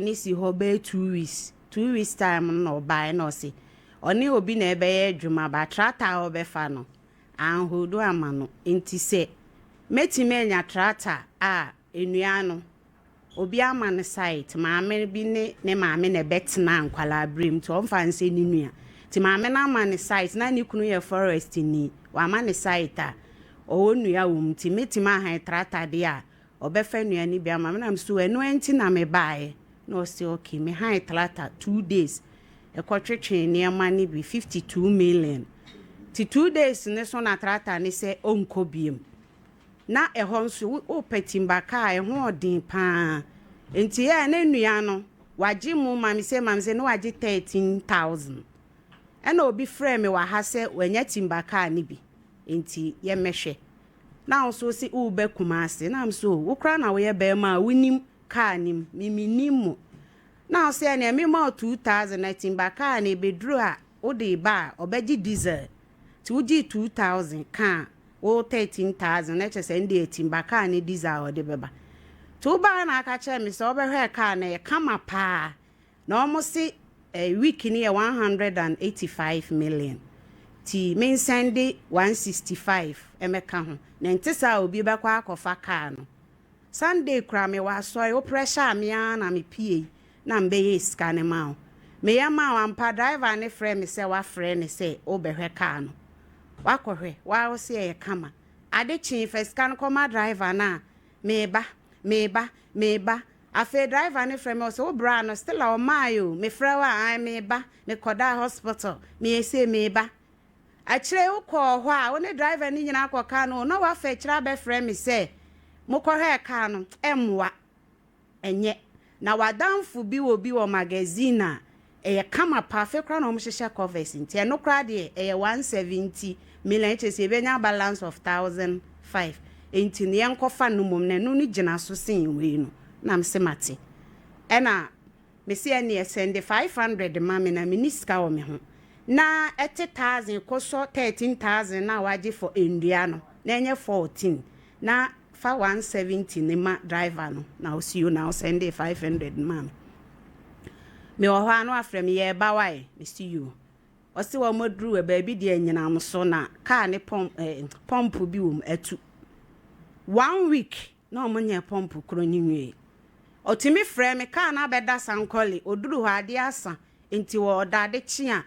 Ne si hɔ bɛyɛ 2 weeks, 2 weeks time no na ɔbaeɛ na ɔse ɔne obi na ɛbɛyɛ adwuma ba tractor a ɔbɛfa no anhodo ama no, nti sɛ mɛtumi anya tractor a nnua no obi ama no site, maame bi ne ne maame na ɛbɛtena nkwalaa berɛ mu, nti ɔmfa nsɛ ne nua, nti maame no ama ne site na ne kunu yɛ forest ni, wama ne site a ɔwɔ nnua wɔ mu, nti mɛtumi ahan tractor deɛ a ɔbɛfa nnua no bi ama me. Nam so ɛno nti na mebaeɛ na ɔse okay, mehan tractor 2 days ɛkɔtwetwe nneɛma no bi 52 million, nti 2 days ne so na tractor ne sɛ ɔnkɔ biem. Na ɛhɔ nso wopɛ timber kaa ɛho ɔden paa, nti yɛ ne nnua no wagye mu ma me sɛ ne wagye 13,000. Ɛna obi frɛ me wɔ ha sɛ wanya timber kaa no bi, nti yɛmmɛhwɛ. Na wo nso si woba Kumase na so wo koraa na woyɛ bɛrima a wonim kaa nim miminim mu, na wo sɛ ɛnea mema wo 2000 na timber kaa no ebeduru a wode ba a ɔbɛgye diesel, nti wogye 2000 kaa wo 13,000 na kyerɛ sɛ ndɛ timber kaa ne diesel a ɔde bɛba. Nti wobaa na aka kyerɛ me sɛ wobɛhwɛ kaa no ɛyɛ kama paa na ɔmo se week ni yɛ 185 million, nti mensɛnde 165 ɛmɛka ho na nte saa obi bɛkɔ akɔfa kaa no. Sunday kora mewɔ asɔre, wo pressure a mea na mepie na mbɛyɛ sika ne ma wo, meyɛ ma wo ampa. Driver ne frɛ me sɛ wafrɛ ne sɛ wobɛhwɛ kaa no, wakɔhwɛ waa wo sɛ ɛyɛ kama. Ade kyee fa sika no kɔma driver no a meba meba meba. Afei driver ne frɛ me ɔsɛ wo bra no still a ɔmaayɛ o, mefrɛ wo a an meba, mekɔdaa hospital, meyɛ sei meba. Akyire wokɔɔ hɔ a wo ne driver no nyinaa kɔ kaa no na wafa akyire abɛfrɛ me sɛ mokɔhwɛɛ kaa no ɛmmoa ɛnyɛ na wadamfo bi wɔ bi wɔ magazine a ɛyɛ kama pa. Afei koraa na wɔn hyehyɛ covers, nti ɛno koraa deɛ ɛyɛ 170 million, kyerɛ sɛ ebɛnya balance of 1,500, nti ne yɛnkɔfa no mom na ɛno no gyina so sen wei no. Na mse mate, ɛna mesi ɛneɛ sɛnde 500 ma me na meni sika wɔ me ho na ɛte thousand kɔsɔ 13,000 na wagye for ndua no na ɛnyɛ 14 na fa 170 ne ma driver no na osi o na ɔsɛnde 500 ma me. Mewɔ hɔ a na wafrɛ me, yɛreba wae. Mesi yo. Ɔsi wɔn aduru wɔ baabi deɛ nyinam so na kaa ne pump pump bi wɔ mu atu one week na wɔn nyɛ pump koro ne nwie. Ɔtumi frɛ me kaa na abɛda Sankɔle, oduru hɔ adeɛ asa, nti wɔ ɔda ade kye a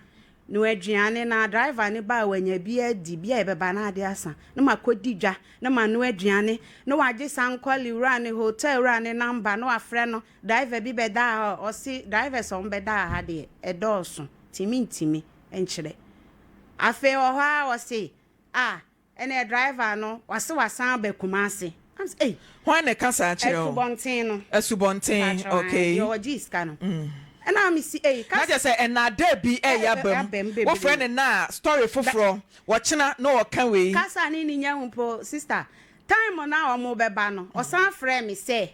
na aduane na driver ne ba a wanya bi adi bi a yɛbɛba na ade asa na ma kɔdi dwa na ma no aduane na wagye Sankɔle wura ne hotel wura ne number na wafrɛ no, driver bi bɛda hɔ. Ɔsi drivers a wɔn bɛda ha deɛ ɛdɔɔso tìmi ntìmi nkyerɛ. Afei wɔ hɔ a ɔsi a ɛnna driver no wase wasan aba Kumase. I'm say, "Ei." Hwan na ɛka saa kyerɛ wo? Ɛsubɔnten no. Asubɔnten, okay. Deɛ ɔgye sika no ɛna mi si ei. Na kyerɛ sɛ ɛnaada bi ɛyɛ aba aba mu mu bebree. Wofrɛ ne na a story foforɔ wɔkyena na ɔka wei. Kasa ne ne nya hu po sister time na ɔmo bɛba no, ɔsan frɛ me sɛ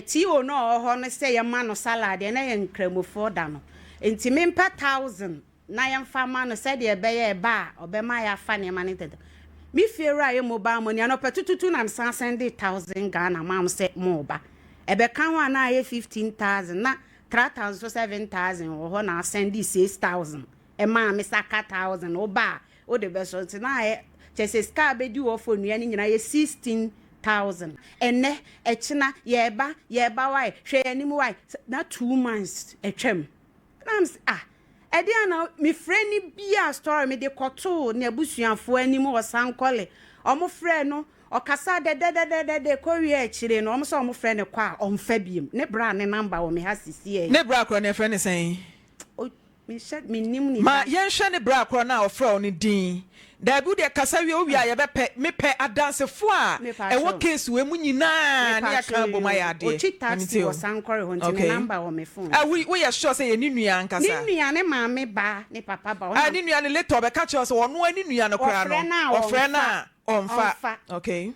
tio na ɔwɔ hɔ no sɛ yɛma no salad, ɛna yɛ nkramofoɔ da no, nti mempɛ 1,000 na yɛmfa ma no sɛdeɛ ɛbɛyɛ ɛba a ɔbɛma yɛafa nneɛma no tɛtɛ. Me fie wura yɛ mobile money anɔpɛ tututu na mesan sɛnde 1,000 Ghana ma mo sɛ mo ba ɛbɛka ho a na ayɛ 15,000 na tractor nso 7,000 wɔ hɔ na asɛnde 6,000 ɛmaa me saka 1,000 woba a wode bɛsɔ, nti na ayɛ kyɛ sɛ sika a bɛdi wɔ fɔ nnua no nyinaa yɛ 16,000. Ɛnɛ ɛkyena yɛɛba yɛɛba wae, hwɛ yɛn anim wae na 2 months atwam na m sɛ ah, ɛdeɛ ana mefrɛ ni bia story mede kɔtoo ne abusuafoɔ anim wɔ Sankɔle. Ɔmo frɛ no ɔkasa dɛdɛdɛdɛdɛ kɔwie akyire no ɔmo sɛ ɔmo frɛ no kɔ a ɔmfa biem. Ne bra ne number wɔ me ha sisi ɛ. Ne bra korɔ ne ɛfrɛ ne sɛn? Mehyɛ menim ne Ma da. Yɛnhwɛ ne bra korɔ no a ɔfrɛ wo no din. Daabi, wodeɛ kasa wie, wowie a yɛbɛpɛ mepɛ adansefoɔ a Mepa ɛwɔ kyɛw. case wei mu nyinaa ne Mepa yɛka bom ayɛ adeɛ. Ɔtwi taxi Ɛno wɔ nti o. Sankɔre hɔ, nti ne number wɔ me phone. Ah, woyɛ sure sɛ yɛ ne nua Ne ankasa? nua ne maame ba ne papa ba. Ah, ne nua no later ɔbɛka kyerɛ wo sɛ ɔno a ne nua no koraa Ɔfrɛ no no a ɔfrɛ no a ɔmfa. Ɔmfa. Okay.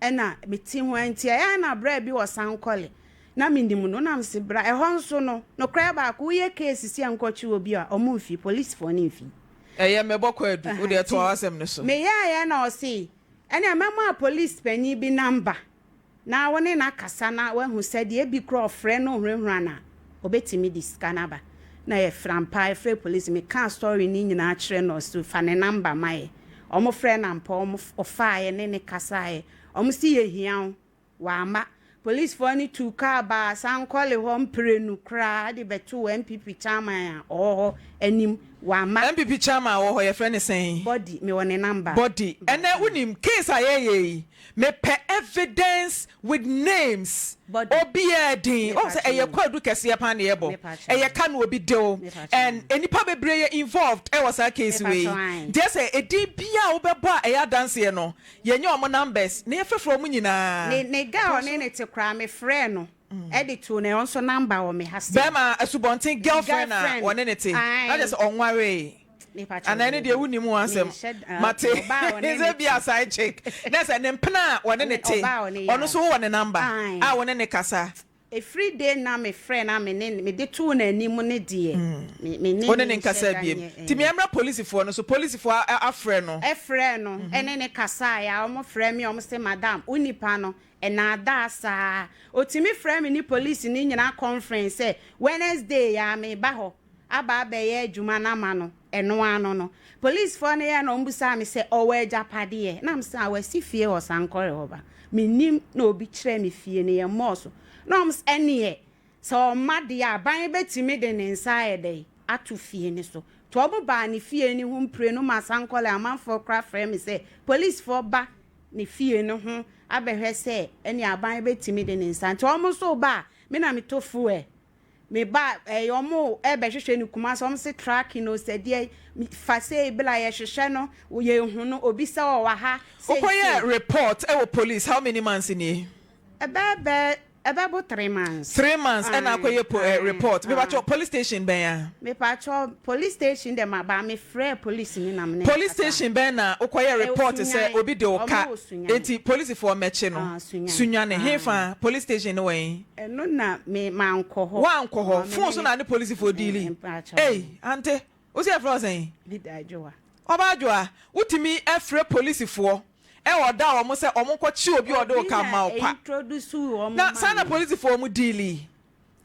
Ɛna mete ho nti ɛyɛ na berɛ bi wɔ Sankɔle na menim no nam se bra ɛhɔ nso no nokorɛ baako woyɛ case si a nkɔkye wɔ bi a ɔmo mfi policefoɔ ne mfi. Ɛyɛ mɛbɔ kɔ adu wode ɛtoa w'asɛm no so. Meyɛɛyɛ na ɔse ɛne mɛma police panyin bi number. Na wo ne no akasa na wahu sɛ deɛ ebi koraa ɔfrɛ no ɔhurahura no a, ɔbɛtumi de sika no aba. Na yɛfrɛ ampa ara, yɛfrɛɛ police, mekaa story no nyinaa kyerɛɛ no, ɔse fa ne number ma yɛ. Wɔfrɛɛ no ampa, wɔn ɔfaaeɛ ne no kasaeɛ. Wɔse yɛhia wo, wamma. Policefoɔ no tuu kaa baa Sankɔle hɔ mprenu koraa de bɛtoo NPP chairman a ɔwɔ hɔ anim, wamma. NPP chairman a ɔwɔ hɔ, yɛfrɛ no sɛn? Body, mewɔ ne number. Body, ɛnnɛ wonim case a yɛreyɛ yi, Mepɛ evidence with names obiaa din wohu sɛ ɛyɛ kwaadu kɛseɛ paa na yɛbɔ ɛyɛ ka na obi dew and nnipa bebree yɛ involved ɛwɔ saa case wei nti ɛsɛ edin biaa wobɛbɔ a ɛyɛ adanseɛ no yɛnya wɔn numbers na yɛfrɛfrɛ wɔn nyinaa. Ne ne girl ɔne ne te koraa me frɛɛ no ɛde too ne ɔnso number wɔ me ha sei. Bɛɛma asubɔnten girlfriend a wɔne ne te na kyerɛ sɛ ɔnwaree. Anaa ɛno deɛ wonim ho asɛm mate sɛ bi a side chick na sɛ ne mpena a wɔne ne te ɔno nso wowɔ ne number a wo ne ne kasa. Ɛfiri day na me frɛ na me ne mede too n'anim no deɛ me me ne Wo ne ne nkasa biem nti me ɛmmra polisifoɔ no so polisifoɔ afrɛ no. Ɛfrɛɛ no ɛne ne kasaeɛ a wɔn frɛ me a wɔn se madam wo nipa no ɛnaadaa saa ɔtumi frɛ me ne polisi no nyinaa conference sɛ Wednesday a meba hɔ aba abɛyɛ adwuma no ama no, ɛno ano no, polisfoɔ no yɛɛ na wɔbisaa me sɛ, ɔwɔ agyapadeɛ? Na mese, ah, wasi fie wɔ Sankore hɔ ba. Mennim, na obi kyerɛɛ me fie no, yɛmmɔɔ so. Na wɔn se, ɛneɛ, sɛ ɔmma deɛ a, aban bɛtumi de ne nsa ayɛ dɛn? Ato fie no so. Nti wɔn baa ne fie no ho mprenu maa Sankore amanfoɔ koraa frɛɛ me sɛ, polisfoɔ ba ne fie no ho abɛhwɛ sɛ ɛneɛ aban bɛtumi de ne nsa. Nti wɔn nso reba a, me na metɔ fuel. Me ba ɛyɛ ɔmo ɛbɛhwehwɛ no Kumasi ɔmo se tracking o sɛ deɛ fa sei bla yɛhwehwɛ no yɛnhu no obi sɛ ɔwɔ ha sei Wokɔ sei. yɛɛ report ɛwɔ police how many months nie? Ɛbɛyɛ bɛ ɛbɛbo 3 months. 3 months ɛna akɔ yɛ po Ae eh report ae mepakyɛw ae. police station bɛn a? Mepakyɛw police station dɛ ma ba me frɛɛ police ni na me ne no Police kasae. station bɛn na wokɔ yɛ Ɛwɔ report sɛ Sunyani obi de wo ɔmo ka wɔ Sunyani. enti polisifoɔ mmɛkye no? Ah Sunyani Sunyani ae. hefa police station no wɔ he? Ɛno na me mankɔ hɔ. Woankɔ hɔ? Ah, me Phone ne so ne na ne polisifoɔ diili? Mpakyɛw. Ei, ante, wo se yɛfrɛ wo sɛn? Vida Adwoa. Ɔbaa Adwoa, wotumi frɛ polisifoɔ ɔda wɔn sɛ wɔn nkɔkye obi a ɔde wo Obi ka na ma wo kwa. introduce wɔn Na saa maa na me. polisifoɔ wɔn diili?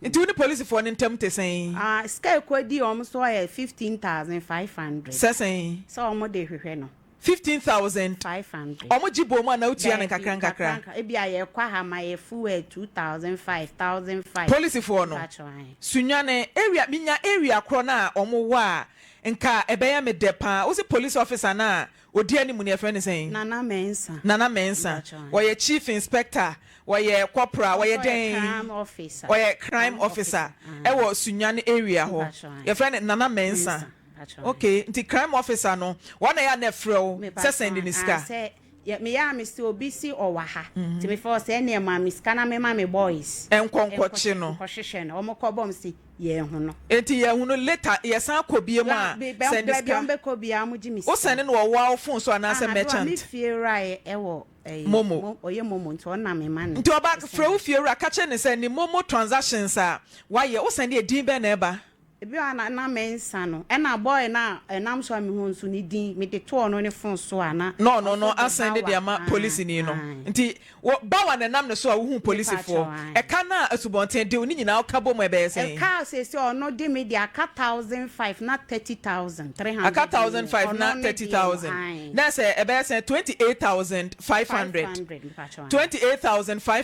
Nti wo ne polisifoɔ no ntam te sɛn? Ah, sika ɛkɔdi wɔn so yɛ 15,500. Sɛ sɛn? Sɛ wɔn de hwehwɛ no. 15,000. 500. Wɔn gye bom anaa wotua no Daabi, nkakra nkakra? nkakra. Ebi a yɛkɔ ha ma yɛ fuel 2,005, 1,005. Polisifoɔ no, Mpakyɛw, ae. Sunyani area, menya area korɔ no a wɔn wɔ a, nka ɛbɛyɛ me dɛ paa. Wose police officer no a ɔdi anim no yɛfrɛ no sɛn? Nana Mensah. Nana Mensah. Mpakyɛw, ae. Ɔyɛ chief inspector, ɔyɛ corporal, ɔyɛ Ɔsɛ ɔyɛ dɛn? crime officer. Ɔyɛ crime officer ɛwɔ Sunyani area hɔ. Mpakyɛw, ae. Yɛfrɛ no Nana Mensah. Mensah. Mpakyɛw, ae. Okay, nti crime officer no, wɔn na ɛyɛ a na ɛfrɛ wo sɛ Mepakyɛw, sɛnde ne ae, sika? sɛ yɛ meyɛ a mese obi se ɔwɔ ha nti mefrɛ wo sɛ ɛneɛ ma me sika na mema me boys Nkɔ nkɔkye no. nkɔhwehwɛ no. Wɔn kɔ bɔ m se yɛnhu no. Nti yɛnhu no later yɛsan kɔ biom La a be bɛ sɛnde baabi a sika. wɔn bɛkɔ biara wɔn gye me Wo sika. sɛnde no wɔ wo phone so anaasɛ Aha do a me merchant? fie wura yɛ ɛwɔ ɛyi Momo. mo ɔyɛ momo nti ɔno na me ma no Nti ɔba frɛ wo sɛnde. fie wura ka kyerɛ no sɛ ne momo transactions a wayɛ wo sɛnde a din bɛn na ɛba? Ebi wɔ hɔ a na na mensa no ɛna boy no a ɛnam so a mehu nso ne din mede to ɔno ne phone so a na Na ɔno no ɔso de asɛnde de bawa ama ae polisini no. ae. Nti wɔ bawa na ɛnam ne so a wohuu Mepa polisifoɔ. kyɛw ae. Ɛka no a asubɔnten de wo ne nyinaa woka bɔ mu a ɛbɛyɛ sɛn? Ɛka a seesei ɔno de me deɛ aka 1,500 na 30,000, 300 Aka ne mu 1,500 na ɔno ne thirty deɛ no thousand. ae. Na sɛ ɛbɛyɛ sɛn? 28,500. 500 mepa kyɛw ae. 28,500 Mepa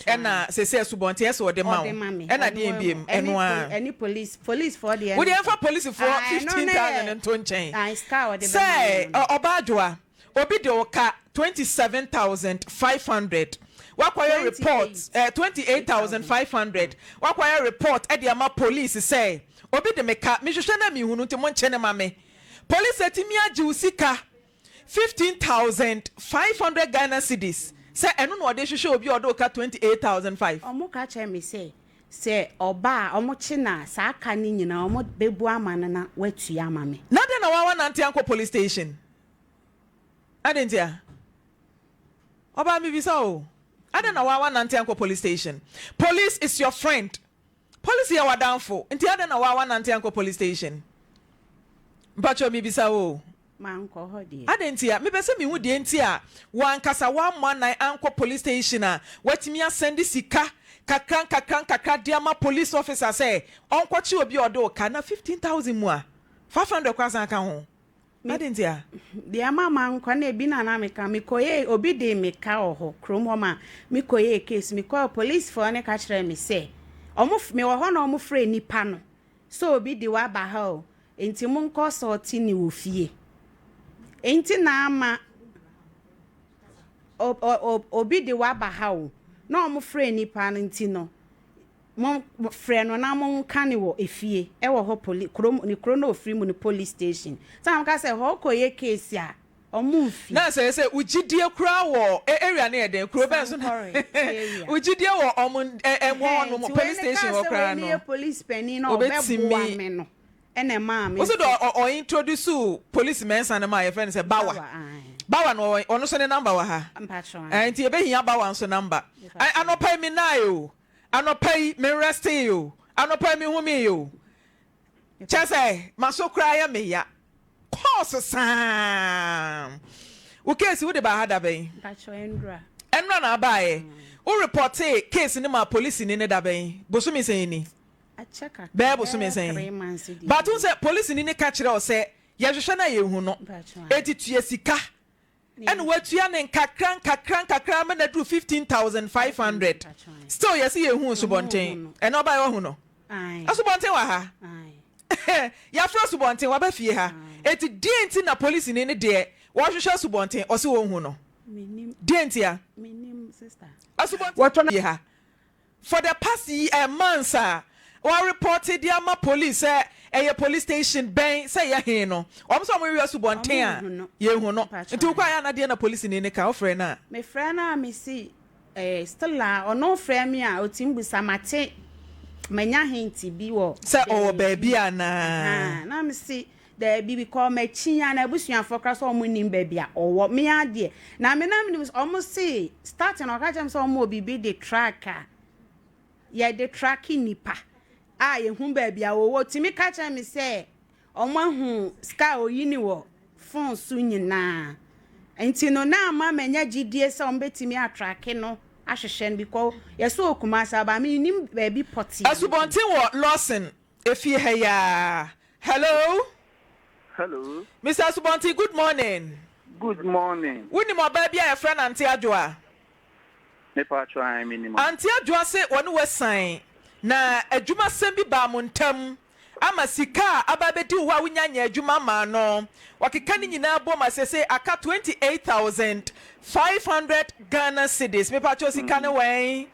kyɛw ae. ɛna seesei asubɔnten ɛsɛ ɔde ma Ɔde wo. ma me. Ɛna Ɛno deɛn ɛwɔ biom? ɛne Ɛno ara. ɛne police police foɔ deɛ Wo no deɛ ɛmfa polisifoɔ Ae, ɛno ne 15,000 yɛ nto nkyɛn. ae sika a ɔde bɛma Sɛ me no. ɔbaa Adwoa, obi de wo ka 27,500, wakɔyɛ report 28. 28,500, wakɔyɛ report de ama police sɛ obi de me ka, mehwehwɛ na menhu no nti monkye no ma me. Police atumi agye wo sika 15,500 Ghana cedis sɛ ɛno na ɔde hwehwɛ obi a ɔde wo ka 28,500. Ɔmo ka kyerɛ me sɛ sɛ ɔba a ɔmo kye no a saa ka no nyinaa ɔmo bɛbu ama no na watua ama me. Na dɛn na wawa nante ankɔ police station? Adɛn ntia? Ɔbaa mebisa o. Adɛn na wawa nante ankɔ police station? Police is your friend. Police yɛ w'adamfo. Nti adɛn na wawa nante ankɔ police station? Mpakyɛw mebisa o. Mankɔ hɔ deɛ. Adɛn ntia? Mepɛ sɛ mehu deɛ nti a w'ankasa woammɔ anan ankɔ police station a woatumi asɛnde sika kakra nkakra nkakra de ama police officer sɛ ɔnkɔkye obi a ɔde wo ka na 15,000 mu a 500 koraa san ka ho. Adɛn ntia? Deɛ ama mankɔ no ebi na na meka. Mekɔyɛɛ, obi dee me ka wɔ hɔ, kurom hɔ ma mekɔyɛɛ case. Mekɔɔ policefoɔ no ka kyerɛɛ me sɛ ɔmo, mewɔ hɔ na ɔmo frɛɛ nipa no sɛ obi de wo aba ha o, Enti monkɔ sɔɔte ne wɔ fie. Enti na ama obi de wo aba ha o, na wɔn frɛ nipa no nti no, mo frɛ no na mo nka ne wɔ efie, ɛwɔ hɔ poli, kurom, ne kuro na ofiri mu no police station. Sɛ na mo ka sɛ hɔ kɔ yɛ case a, wɔn mfi. Na sɛ sɛ wo gyidie koraa wɔ area no yɛ dɛn, kuro bɛn so na wo gyidie wɔ wɔn ɛwɔ hɔ nom, police station hɔ koraa no, Nti wei ne kaa sɛ wei ne yɛ police panin na ɔbɛboa me no. Ɛna ɛmaa me Wo se nso. dɛ ɔ introduce police mɛnsa no ma yɛfrɛ no sɛ Bawa. Bawa ae. Bawa no ɔwɔ ɔno nso ne number wɔ ha. Mpakyɛw Ɛɛ ae. nti yɛbɛhia Bawa nso number. Ɛ Mepakyɛw. anɔpa yi me nae o, anɔpa yi me nrestee o, anɔpa yi me humii o. Kyerɛ Mepakyɛw. sɛ maso koraa yɛ me ya. Course saa. Wo case wode baa ha da bɛn? Mpakyɛw ɛndura. Ɛnora na abaeɛ. Wo reportee case no maa polisini no da bɛn? Bosome sɛn ni? Bɛyɛ bosome sɛn? But wohu sɛ polisini no ka kyerɛ wo sɛ yɛhwehwɛ no a yɛnhu no, enti tua sika. Ɛna watua no nkakra nkakra nkakra ama no aduru 15,500. Still yɛse yɛnhu Asubɔnten. Ɛnɛ ɔbaeɛ wahu no? Asubɔnten wɔ ha. Yɛafrɛ Asubɔnten, waba fie ha. Enti deɛn nti na polisini no deɛ wɔhwehwɛ Asubɔnten ɔse ɔnhu no? Deɛn ntia? Asubɔnten wɔ fie ha. For the past year months a wa report de ama police sɛ ɛyɛ police station bɛn sɛ ɛyɛ he no, wɔn sɛ wɔn wia asubɔnten a yɛnhu no. Nti wokɔ a yɛ a na deɛ na policeni no ka, wofrɛ no a? Me frɛ no a me se eh still a ɔno frɛ me a otumi busa mate manya hint bi wɔ Sɛ ɔwɔ baabi baabi anaa? ahaa na me se Daabi because makyin a na abusuafoɔ koraa sɛ ɔmo nnim baabi a ɔwɔ me ara deɛ na me na menim sɛ ɔmo se starting no ɔka kyerɛ me sɛ ɔmo wɔ biribi de track a yɛde track nipa a yɛhu baabi a ɔwɔ tumi ka kyerɛ me sɛ ɔmo ahu sika a ɔyi ne wɔ phone so nyinaa nti no na ama manya gyidie sɛ ɔmo bɛtumi atrake no ahwehwɛ no because yɛsɛ wɔ Kumasi aba mennim baabi pɔtee a mɛtumi. Asubɔnten wɔ Lawson Efie ha yi ara. Hello. Hello. Mister Asubɔnten, good morning. Good morning. Wonim ɔbaa bi a yɛfrɛ no Ante Adwoa? Mepaatwo ae menim no. Ante Adwoa se wɔne wo asian na adwumasɛm bi baa mo ntam ama sika a aba abɛdi wo hɔ a wonya nyɛɛ adwuma maa no. Wakeka ne nyinaa bom a seesei aka 28,500 Ghana cedis. Mepaatwo sika no wɛn?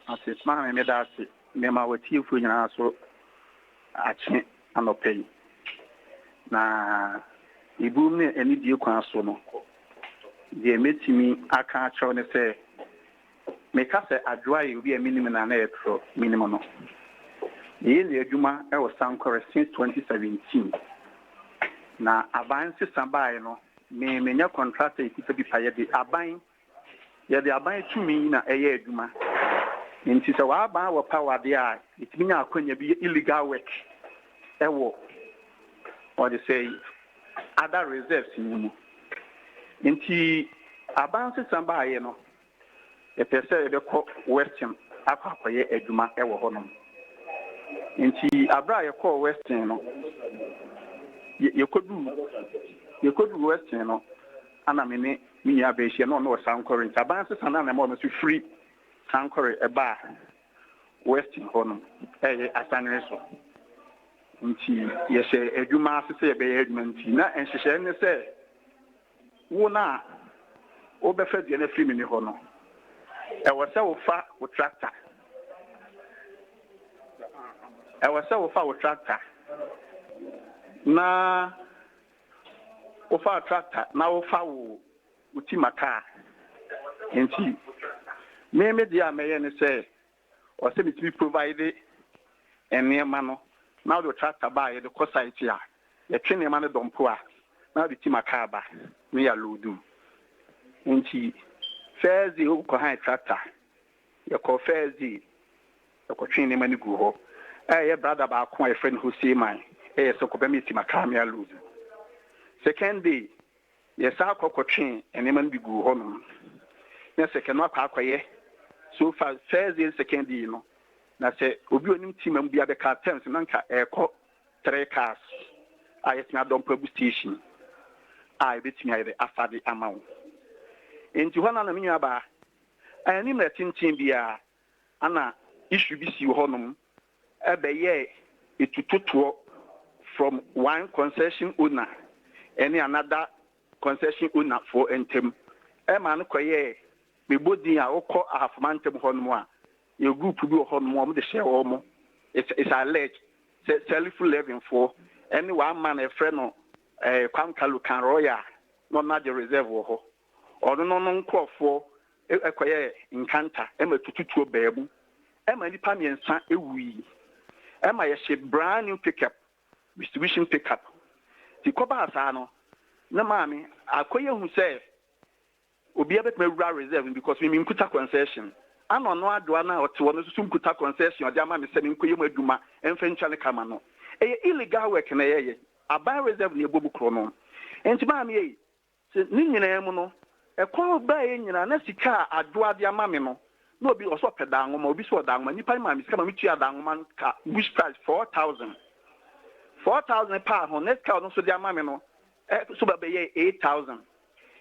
Ate, maame meda ase. Mema w'atiefoɔ nyinaa so akye anɔpa yi, na ebuom ne anidie kwan so no, deɛ mɛtumi aka akyerɛ wo ne sɛ, meka sɛ Adwoa yɛ obi a menim no a na ɛyɛ torɔ, menim no. Meyɛ n'adwuma wɔ Sankore since 2017, na aban nsesa baeɛ no, me menyɛ contractor a ɛkuta bi pa, yɛde aban Yɛde aban tumi na ɛyɛ adwuma. Nti sɛ w'aban wɔ power deɛ a, yɛtumi nya akwanya bi yɛ illegal work ɛwɔ ɔde sɛ other reserves no mu. Nti aban nsesa baeɛ no, yɛpɛ sɛ yɛbɛkɔ Western akɔ akɔyɛ adwuma ɛwɔ hɔnom. Nti aberɛ a yɛkɔɔ Western no, yɛkɔduu yɛkɔduu Western no, Ana me ne me nua baa hyia na ɔno wɔ Sankore nti aban sesa no a na ɛma ɔno nso firi Sankore ɛbaa Western hɔ nom ɛyɛ Asanere so nti yɛhyɛ adwuma ase sɛ yɛbɛyɛ adwuma nti na nhyehyɛɛ ne sɛ wo no a wobɛfa dua no afiri me ne hɔ no ɛwɔ sɛ wofa wo tractor ɛwɔ sɛ wofa wo tractor na Wofa tractor na wofa wo wo ti ma car nti me me deɛ a mɛyɛ ne sɛ ɔsɛ metumi provide nneɛma no na wode wo tractor ba a yɛde kɔ site a yɛtwe nneɛma no dɔmpo a na wode ti ma car ba na yɛ loadu nti first day wokɔ han tractor yɛkɔ first day Yɛkɔtwee nneɛma no guu hɔ. Ɛyɛ brada baako a yɛfrɛ no Jose Mae yɛ sɛ kɔbɛ me ti ma kaa me alodu. Second day, yɛsan kɔ kɔtwee nneɛma no bi guu hɔnom. Na sɛ kɛno akɔ akɔyɛ so far first day ne second day no, na sɛ obi a onim Tema mu bi abɛka terms no, na nka ɛrekɔ three cars a yɛatumi adɔmpo agu station a yɛbɛtumi ayɛ dɛ afa de ama wo. Enti hɔ no na me nuabaa, anni mmerɛ tenten biara, ana issue bi sii wɔ hɔnom ɛbɛyɛɛ etutotoɔ from one concession owner ɛne another concession owner foɔ ntam ɛmaa no kɔyɛɛ mebɔ din a wokɔ Ahafo mantam hɔnom a yɛ group bi wɔ hɔnom a wɔde hyɛɛ wɔn it's, it's alleged sɛ Salifu Levin foɔ ɛne one man a yɛfrɛ no eh, Kwam Kalu kan Royal na ɔno agye reserve wɔ hɔ ɔno no no nkurɔfoɔ kɔyɛɛ nkanta ma tututuo baa mu ma nnipa mmiɛnsa wui ma yɛhye brand new pickup, Mitsubishi pickup. Nti kɔbaa saa no, na maame akɔyɛ hu sɛ obiara bɛtumi awura reserve no because me menkuta concession. Ana ɔno adoa no a ɔte hɔ no nso so nkuta concession ɔde ama me sɛ menkɔyɛ mu adwuma mfa ntua ne ka ma no. Ɛyɛ illegal work na yɛyɛ. Aban reserve na yɛbɔ mu korɔ no. Nti maame ei, Sɛ ne nyinaa mu no, ɛkwan baeɛ nyinaa na sika a Adwoa de ama me no, na obi ɔsɛ ɔpɛ daa nwoma, obi sɛ ɔdaa nwoma, nnipa no maa me sika ma metuaa daa nwoma no ka, bush price, 4,000. 4,000 paa ho, na sika a ɔno nso de ama me no nso ba bɛyɛɛ 8,000.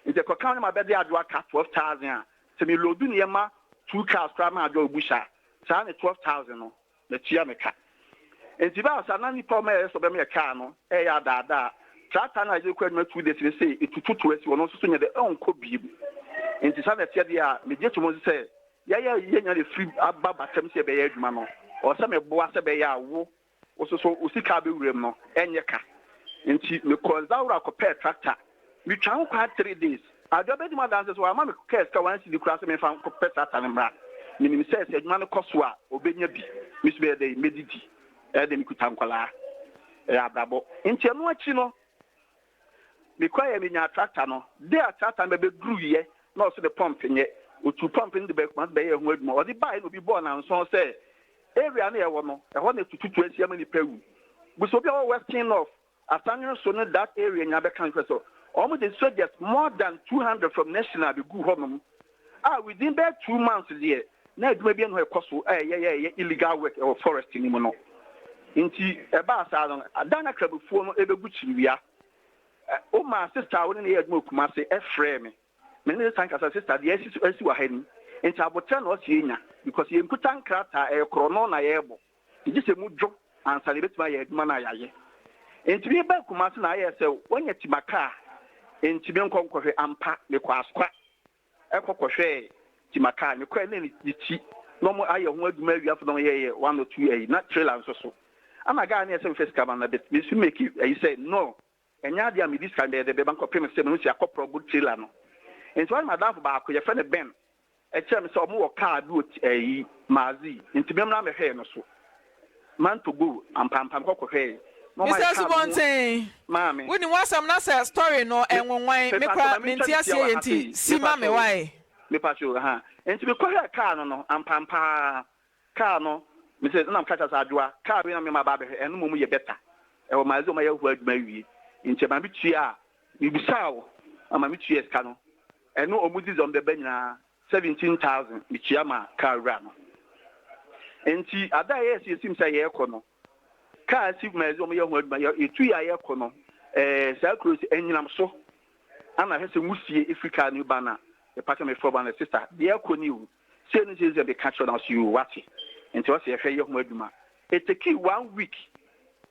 Nti ɛkɔka ne ma bɛde Adwoa ka 12,000 a, sɛ me loadu nneɛma two cars koraa ma Adwoa wɔ bush a, saa ne 12,000 no. Matua me ka. Enti bɛa saa na nipa a ɔma yɛyɛ sɛ ɔbɛma yɛ kaa no ɛyɛ adaadaa. Tractor no a yɛde kɔ adwuma 2 days no sei etutu to asi ɔno nso so nyɛ dɛ ɔnkɔ biem. Enti saa na ɛteɛ deɛ a megye to mu nso sɛ yɛyɛ yɛn nyinaa na ɛfiri aba batam sɛ yɛbɛyɛ adwuma no ɔwɔ sɛ meboa sɛ ɛbɛyɛ a wo wo nso so wo sika a bɛwura mu no ɛnyɛ ka. Enti mekɔɔ Nzawora kɔpɛɛ tractor. Metwaa ho kwan 3 days. Adwoa bɛdi mu adanse sɛ wamma me kaa sika 1 cedi koraa sɛ memfa nkɔpɛ tractor no mmra. Menim sɛ sɛ adwuma no kɔ so a ɔbɛnya bi. Me nso bɛyɛ dɛn? Mɛdidi. Ɛyɛ dɛn mekuta nkwadaa. Ɛyɛ abrabɔ. Nti ɛno akyi no, mekɔeɛ menyaa tractor no. De a tractor no bɛbɛduruiɛ na ɔso de pump nyɛ. Ɔtuu pump no de bɛkuma de bɛyɛɛ ho adwuma. Ɔde baeɛ na obi bɔɔ nanson sɛ area no yɛwɔ no, ɛhɔ na tututu asi ama nipa awu. Busa obi a ɔwɔ Western North, Asanwene so ne that area nyinaa bɛka nkyerɛ sɛ wɔn de soldiers more than 200 from national bɛguu hɔnom a within bɛyɛ 2 months deɛ na adwuma bi ɛno ɛkɔ so a ɛyɛ yɛ illegal work ɛwɔ forest no mu no. Nti ɛbaa saa no, adan na krabofoɔ no ɛbɛgu kyiriwia. Woma sister a wo ne no yɛ adwuma wɔ Kumase ɛfrɛɛ me. Me ne san kasa, sister deɛ asi so asi wɔ ha ni. Nti abotire na ɔsi enya because yɛnkuta nkrataa, ɛyɛ korɔno na yɛrebɔ. Gye sɛ mu dwo ansa na yɛbɛtumi ayɛ adwuma no a yɛayɛ. Nti meba Kumase na ayɛ sɛ wɔanya tima kaa, nti menkɔ nkɔhwɛ ampa. Mekɔ Asokwa ɛkɔ kɔhwɛɛ tima kaa. Mekɔɛ na ne ti na ɔmo ayɛ ho adwuma awie afei na ɔmo yɛyɛ one or two ayi na trailer nso so. Ana guy no yɛ sɛ mefɛ sika ma no na but me nso make ayi sɛ no, ɛnyɛ adeɛ a mede sika bɛyɛ dɛ bɛba nkɔpem sɛ mehu sɛ akɔ prɔgo trailer no. Nti wɔne madamfo baako yɛfrɛ no Ben ɛkyerɛ me sɛ ɔmo wɔ kaa bi wɔ ɛyi Maazi, nti memmra mɛhwɛɛ no so mantogo ampampa mekɔ kɔhwɛɛ na ɔmo Mr. ayɛ kaa no ho. Asubɔnten, Maame. Wonim w'asɛm na sɛ story no ɛnwonwan me koraa mente aseɛ yɛ nti si ma me wae. Mepakyɛw ha. Nti mekɔhwɛɛ kaa no ampampaa kaa no mesɛ na meka kyerɛ sɛ Adwoa, kaa wei na mema ba abɛhwɛ, ɛno mmom yɛ better ɛwɔ Maazi, ɔmo ayɛ ho adwuma awie. Nti ɛma metua a mebisaa wo ama metua sika no, ɛno ɔmo di dɛ ɔmo bɛba nyinaa 17,000 metua ma kaa wura no. Nti ada a yɛyɛ sɛ yɛsim sɛ yɛrekɔ no, kaa si Maazi ɔmo yɛ ho adwuma, yɛtu yɛ a yɛrekɔ no, saa kuro sɛ ɛnyinam so ana hwɛ sɛ nwusie efiri kaa no ba na yɛpa kyɛ mefrɛ ba no, sister deɛ ɛkɔ ni o, sei no sei sɛ meka kyerɛ no ɔsɛ o wate. Nti ɔsɛ yɛhwɛ yɛ ho adwuma. It take one week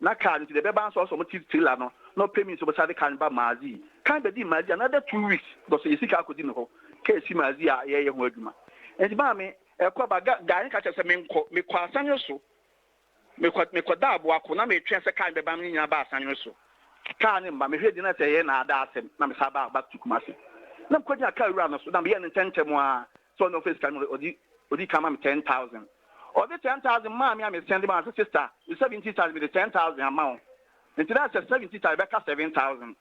na kaa no nti deɛ ɛbɛba nso ɔsɛ ɔmo ti trailer no na ɔpɛ mi nso ɔbɛsa de kaa no ba Maazi. Kan bɛdi Maazi another 2 weeks because yɛsi kaa akɔdi ne hɔ kaa esi Maazi a yɛyɛ ho adwuma. Nti maame ɛkɔ ba ga guy no ka kyerɛ sɛ menkɔ mekɔ Asanwene so, mekɔ mekɔda Aboako na metwɛn sɛ kaa no bɛba no nyinaa ba Asanwene so. Kaa ne mba mehwɛ di na sɛ ɛyɛ na ada asɛm na mesa ba back to Kumasi na mekɔgyina kaa wura no so na meyɛ no ntɛntɛm a sɛ ɔne ɔfɛ sika no ɔdi kan ma me 10,000. Ɔde 10,000 maa me a me send ma sɛ sister 70,000 mede 10,000 ama wo. Nti na sɛ 70,000 bɛka 7,000